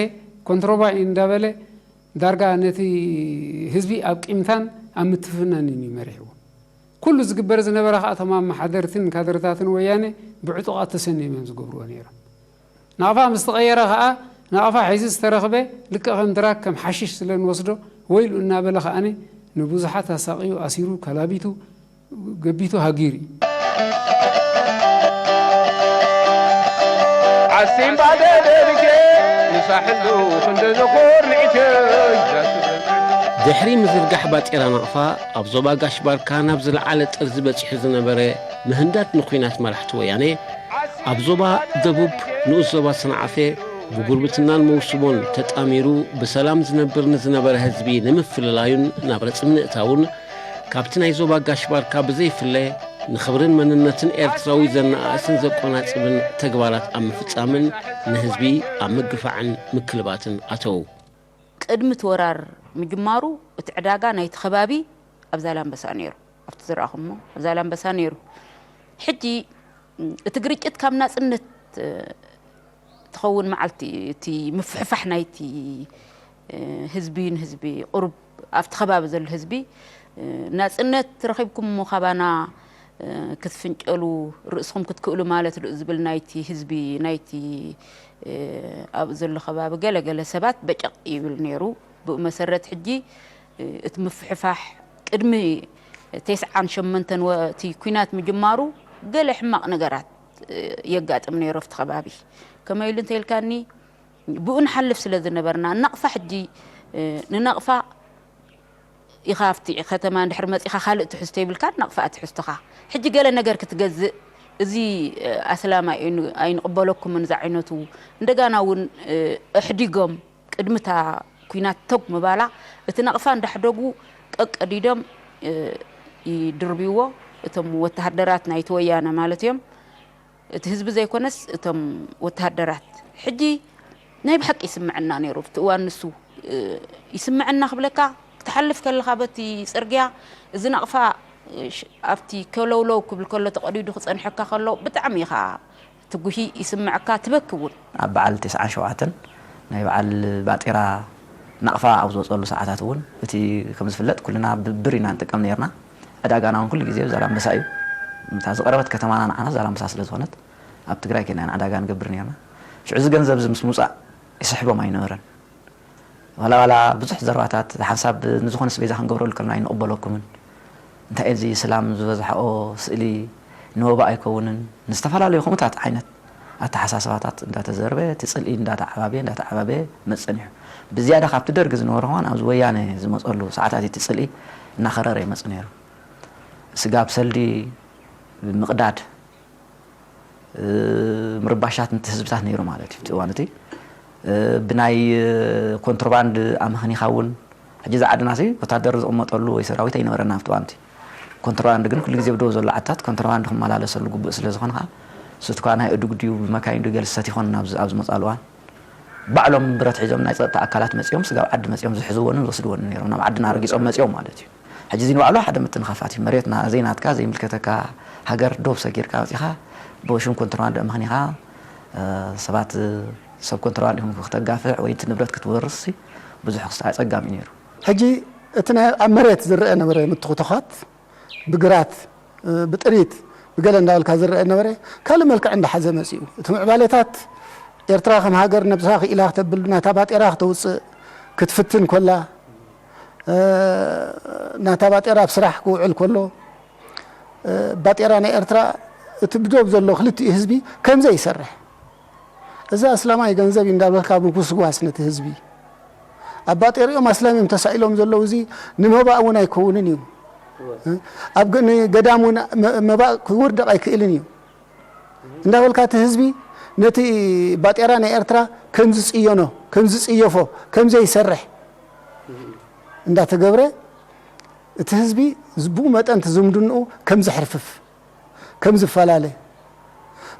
ኮንትሮባይ እንዳበለ ዳርጋ ነቲ ህዝቢ ኣብ ቂምታን ኣብ ምትፍናንን እዩ መሪሕዎ። ኩሉ ዝግበር ዝነበረ ከኣ እቶም ኣመሓደርትን ካድረታትን ወያነ ብዕጡቓት ተሰንዮም እዮም ዝገብርዎ ነይሮም። ናቕፋ ምስ ተቐየረ ከኣ ናቕፋ ሒዙ ዝተረኽበ ልክዕ ከም ድራግ ከም ሓሽሽ ስለ ንወስዶ ወይሉ እናበለ ከኣኒ ንብዙሓት ኣሳቕዩ ኣሲሩ ካላቢቱ ገቢቱ ሃጊሩ እዩ። ዓሲምባ ደደብኬ ንሳሕሉ ክንደ ዘኾርዕቸ ድሕሪ ምዝርጋሕ ባጤራ ናቕፋ ኣብ ዞባ ጋሽ ባርካ ናብ ዝለዓለ ጥርዚ በጺሑ ዝነበረ ምህንዳድ ንኲናት መራሕቲ ወያነ ኣብ ዞባ ደቡብ ንኡስ ዞባ ሰንዓፈ ብጉርብትናን መውስቦን ተጣሚሩ ብሰላም ዝነብር ንዝነበረ ህዝቢ ንምፍልላዩን ናብ ረጽሚ ንእታውን ካብቲ ናይ ዞባ ጋሽ ባርካ ብዘይፍለ፣ ንኽብርን መንነትን ኤርትራዊ ዘነኣእስን ዘቆናጽብን ተግባራት ኣብ ምፍጻምን ንህዝቢ ኣብ ምግፋዕን ምክልባትን ኣተዉ። ቅድሚ እቲ ወራር ምጅማሩ፣ እቲ ዕዳጋ ናይቲ ከባቢ ኣብ ዛላምበሳ ነይሩ። ኣብቲ ዝረኣኹሞ ኣብ ዛላምበሳ ነይሩ። ሕጂ እቲ ግርጭት ካብ ናጽነት ትኸውን መዓልቲ፣ እቲ ምፍሕፋሕ ናይቲ ህዝቢ ንህዝቢ፣ ቁሩብ ኣብቲ ከባቢ ዘሎ ህዝቢ ናጽነት ረኺብኩም እሞ ካባና ክትፍንጨሉ፣ ርእስኹም ክትክእሉ ማለት ዶ ዝብል ናይቲ ህዝቢ፣ ናይቲ ኣብኡ ዘሎ ከባቢ ገለ ገለ ሰባት በጨቕ ይብል ነይሩ። ብኡ መሰረት ሕጂ እቲ ምፍሕፋሕ ቅድሚ ተስዓን ሸሞንተን ወ-፣ እቲ ኲናት ምጅማሩ ገለ ሕማቕ ነገራት የጋጥም ነይሩ ኣብቲ ከባቢ። ከመይ ኢሉ እንተኢልካኒ፣ ብኡ ንሓልፍ ስለ ዝነበርና፣ ናቕፋ ሕጂ፣ እ፣ ንናቕፋ ኢኻ ኣብቲ ከተማ እንድሕር መጺኻ ካልእ ትሕዝቶ የብልካን፣ ናቕፋ ትሕዝቶኻ። ሕጂ ገለ ነገር ክትገዝእ፣ እዚ፣ እ፣ ኣስላም ኣይን-፣ ኣይንቕበለኩምን ዝዓይነቱ። እንደጋና እውን፣ እ፣ ኣሕዲጎም ቅድሚ እታ ኲናት ተግ ምባላ፣ እቲ ናቕፋ እንዳሕደጉ ቀቀዲዶም፣ እ፣ ይድርብይዎ፣ እቶም ወተሃደራት ናይቲ ወያነ ማለት እዮም። እቲ ህዝቢ ዘይኮነስ እቶም ወተሃደራት። ሕጂ ናይ ብሓቂ ይስምዐና ነይሩ፣ ኣብቲ እዋን ንሱ፣ እ፣ ይስምዐና ክብለካ፣ ክትሓልፍ ከለኻ በቲ ጽርግያ፣ እዚ ናቕፋ፣ እ፣ ሽ-፣ ኣብቲ ከለውለው ክብል ከሎ ተቐዲዱ ክጸንሐካ ከሎ ብጣዕሚ ኢኻ ትጉሂ፣ ይስምዐካ፣ ትበኪ እውን። ኣብ በዓል ተስዓን ሸውዓተን ናይ በዓል ባጤራ ናቕፋ ኣብ ዝወፀሉ ሰዓታት እውን፣ እቲ ከም ዝፍለጥ ኩልና ብብር ኢና ንጥቀም ነይርና። ዕዳጋና እውን ኩሉ ግዜ ዛላምበሳ እዩ። እታ ዝቐረበት ከተማና ንዓና ዛላምበሳ ስለ ዝኾነት፣ ኣብ ትግራይ ከይድና ኢና ዕዳጋ ንገብር ነይርና። ሽዑ እዚ ገንዘብ እዚ ምስ ምውፃእ ይስሕቦም ኣይነበረን። ዋላ ዋላ ብዙሕ ዘረባታት ሓንሳብ ንዝኾነስ ቤዛ ክንገብረሉ ከለና ኣይንቕበለኩምን። እንታይ እዚ ስላም ዝበዝሓኦ ስእሊ ንወባ ኣይከውንን፣ ንዝተፈላለዩ ከምኡታት ዓይነት ኣተሓሳስባታት እንዳተዘርበ፣ እቲ ጽልኢ እንዳተዓባበየ፣ እንዳተዓባበየ መጽእ ጸኒሑ። ብዝያዳ ካብቲ ደርጊ ዝነበረ ከማን ኣብዚ ወያነ ዝመጸሉ ሰዓታት እቲ ጽልኢ እናኸረረ ይመጽእ ነይሩ። ስጋብ ሰልዲ ምቕዳድ፣ እ፣ ምርባሻት ነቲ ህዝብታት ነይሩ ማለት እዩ። እቲ እዋን እቲ፣ እ፣ ብናይ፣ እ፣ ኮንትሮባንድ ኣመኽኒኻ እውን፣ ሕጂ እዛ ዓድና ሲ ወታደር ዝቕመጠሉ ወይ ሰራዊት ኣይነበረና ኣብቲ እዋን እቲ። ኮንትሮባንድ ግን ኩሉ ግዜ ብደው ዘሎ ዓድታት ኮንትሮባንድ ክመላለሰሉ ግቡእ ስለ ዝኾነ ኸዓ፣ ስቱኳ ናይ እዱግ ድዩ ብመካይን ድዩ ገለ ዝሰት ይኾን ናብ ዝ-፣ ኣብ ዝመፅኣሉ እዋን፣ ባዕሎም ብረት ሒዞም ናይ ፀጥታ ኣካላት መፂኦም ስጋብ ዓዲ መፂኦም ዝሕዝወንን ዝወስድወንን ነይሮም። ናብ ዓድና ረጊፆም መፂኦም ማለት እዩ። ሕጂ እዚ ንባዕሉ ሓደ ምትንኻፋት እዩ። መሬትና ዘይናትካ ዘይምልከተካ ሃገር ዶብ ሰጊርካ መፂኻ ብሽም ኮንትሮባንድ ኣመኽኒኻ፣ እ፣ ሰባት ሰብ ኮንትሮባንድ ኢኹም ክተጋፍዕ ወይ እቲ ንብረት ክትወርስ ብዙሕ ክስ-፣ ኣፀጋሚ እዩ ነይሩ። ሕጂ እቲ ናይ ኣብ መሬት ዝረአ ነበረ ምትኹትዃት ብግራት፣ እ፣ ብጥሪት፣ ብገለ እንዳበልካ ዝረአ ነበረ፣ ካልእ መልክዕ እንዳሓዘ መጺኡ። እቲ ምዕባሌታት ኤርትራ ከም ሃገር ነብሳ ክኢላ ክተብል፣ ናታ ባጤራ ክተውጽእ ክትፍትን ኮላ፣ እ፣ ናታ ባጤራ ኣብ ስራሕ ክውዕል ኮሎ፣ እ፣ ባጤራ ናይ ኤርትራ እቲ ብዶብ ዘሎ ክልቲኡ ህዝቢ ከምዘይ ይሰርሕ። እዚ ኣስላማይ ገንዘብ እዩ እንዳበልካ ምጉስጓስ ነቲ ህዝቢ። ኣብ ባጤርኦም ኣስላም እዮም ተሳኢሎም ዘለዉ፣ እዚ ንመባእ እውን ኣይከውንን እዩ። እወ። ኣብ ገ-፣ ንገዳም እውን መ-፣ መባእ ክውርደቕ ኣይክእልን እዩ። እንዳበልካ እቲ ህዝቢ ነቲ ባጤራ ናይ ኤርትራ ከም ዝጽየኖ፣ ከም ዝጽየፎ፣ ከም ዘይሰርሕ እንዳተገብረ እቲ ህዝቢ ዝ-፣ ብኡ መጠን እቲ ዝምድንኡ ከም ዝሕርፍፍ፣ ከም ዝፈላለ፣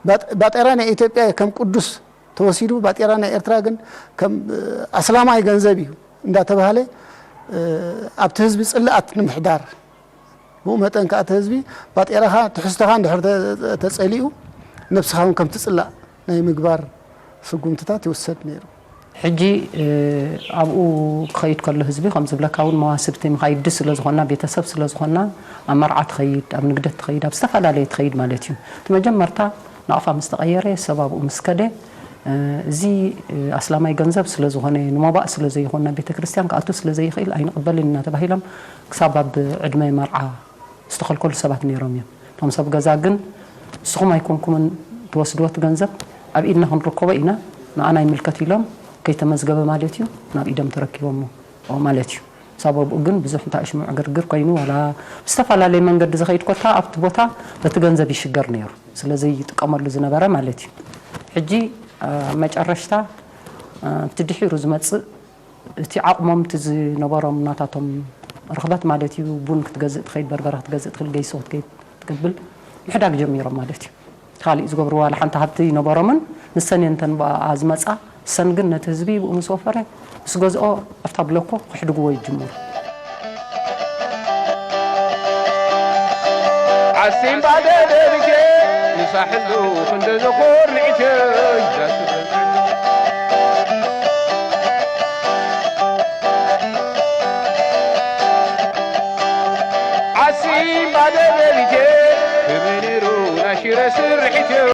ባጥ-፣ ባጤራ ናይ ኢትዮጵያ ከም ቅዱስ ተወሲዱ፣ ባጤራ ናይ ኤርትራ ግን ከም፣ እ፣ ኣስላማይ ገንዘብ እዩ እንዳተባሃለ፣ እ፣ ኣብቲ ህዝቢ ጽልኣት ንምሕዳር፣ ብኡ መጠን ከኣ እቲ ህዝቢ ባጤራኻ ትሕዝቶኻ እንድሕር ተ-፣ ተጸሊኡ፣ ነብስኻ እውን ከም ትጽላእ ናይ ምግባር ስጉምትታት ይውሰድ ነይሩ። ሕጂ፣ እ፣ ኣብኡ ክኸይድ ከሎ ህዝቢ ከም ዝብለካ እውን መዋስብቲ መኻይዲ ስለ ዝኾና፣ ቤተሰብ ስለ ዝኾና፣ ኣብ መርዓ ትኸይድ፣ ኣብ ንግደት ትኸይድ፣ ኣብ ዝተፈላለየ ትኸይድ ማለት እዩ። እቲ መጀመርታ ናቕፋ ምስ ተቐየረ፣ ሰብ ኣብኡ ምስ ከደ፣ እ፣ እዚ፣ እ፣ ኣስላማይ ገንዘብ ስለ ዝኾነ፣ ንመባእ ስለ ዘይኾና፣ ቤተ ክርስቲያን ክኣቱ ስለ ዘይኽእል ኣይንቕበልን ኢና ተባሂሎም ክሳብ ኣብ ዕድመ መርዓ ዝተኸልከሉ ሰባት ነይሮም እዮም። እቶም ሰብ ገዛ ግን፣ "ንስኹም ኣይኮንኩምን ትወስድዎ እቲ ገንዘብ፣ ኣብ ኢድና ክንርከቦ ኢና፣ ንኣና ይምልከት" ኢሎም፣ ከይተመዝገበ ማለት እዩ፣ ናብ ኢዶም ተረኪቦሞ ማለት እዩ። ሳበብኡ ግን ብዙሕ እንታይ ሽሙዕ ግርግር ኮይኑ፣ ዋላ ብዝተፈላለየ መንገዲ ዝኸይድ ኮታ ኣብቲ ቦታ በቲ ገንዘብ ይሽገር ነይሩ፣ ስለ ዘይጥቀመሉ ዝነበረ ማለት እዩ። ሕጂ፣ አ፣ መጨረሽታ፣ አ፣ እቲ ድሒሩ ዝመጽእ፣ እቲ ዓቕሞም፣ እቲ ዝነበሮም ናታቶም ርኽበት ማለት እዩ። ቡን ክትገዝእ ትኸይድ፣ በርበረ ክትገዝእ ትኽእል፣ ገይሶ ክትከይድ ትገብል ምሕዳግ ጀሚሮም ማለት እዩ። ካሊእ ዝገብርዋ ዋላ ሓንቲ ሃብቲ ይነበሮምን፣ ንሰን እየን እተን ብኣ ዝመጻ። ሰን ግን ነቲ ህዝቢ ብኡ ምስ ወፈረ፣ ምስ ገዝኦ ኣብታ ብለኮ ክሕድግዎ ይጅምሩ። ዓሲምባ ደደቢቴ ንሳሕሉ ክንዲ ዝኹር ንዒትዮ ይዛስበን። ዓሲምባ ደደቢቴ ከመይ ነይሩ ናይ ሽረ ስርሒትዮ።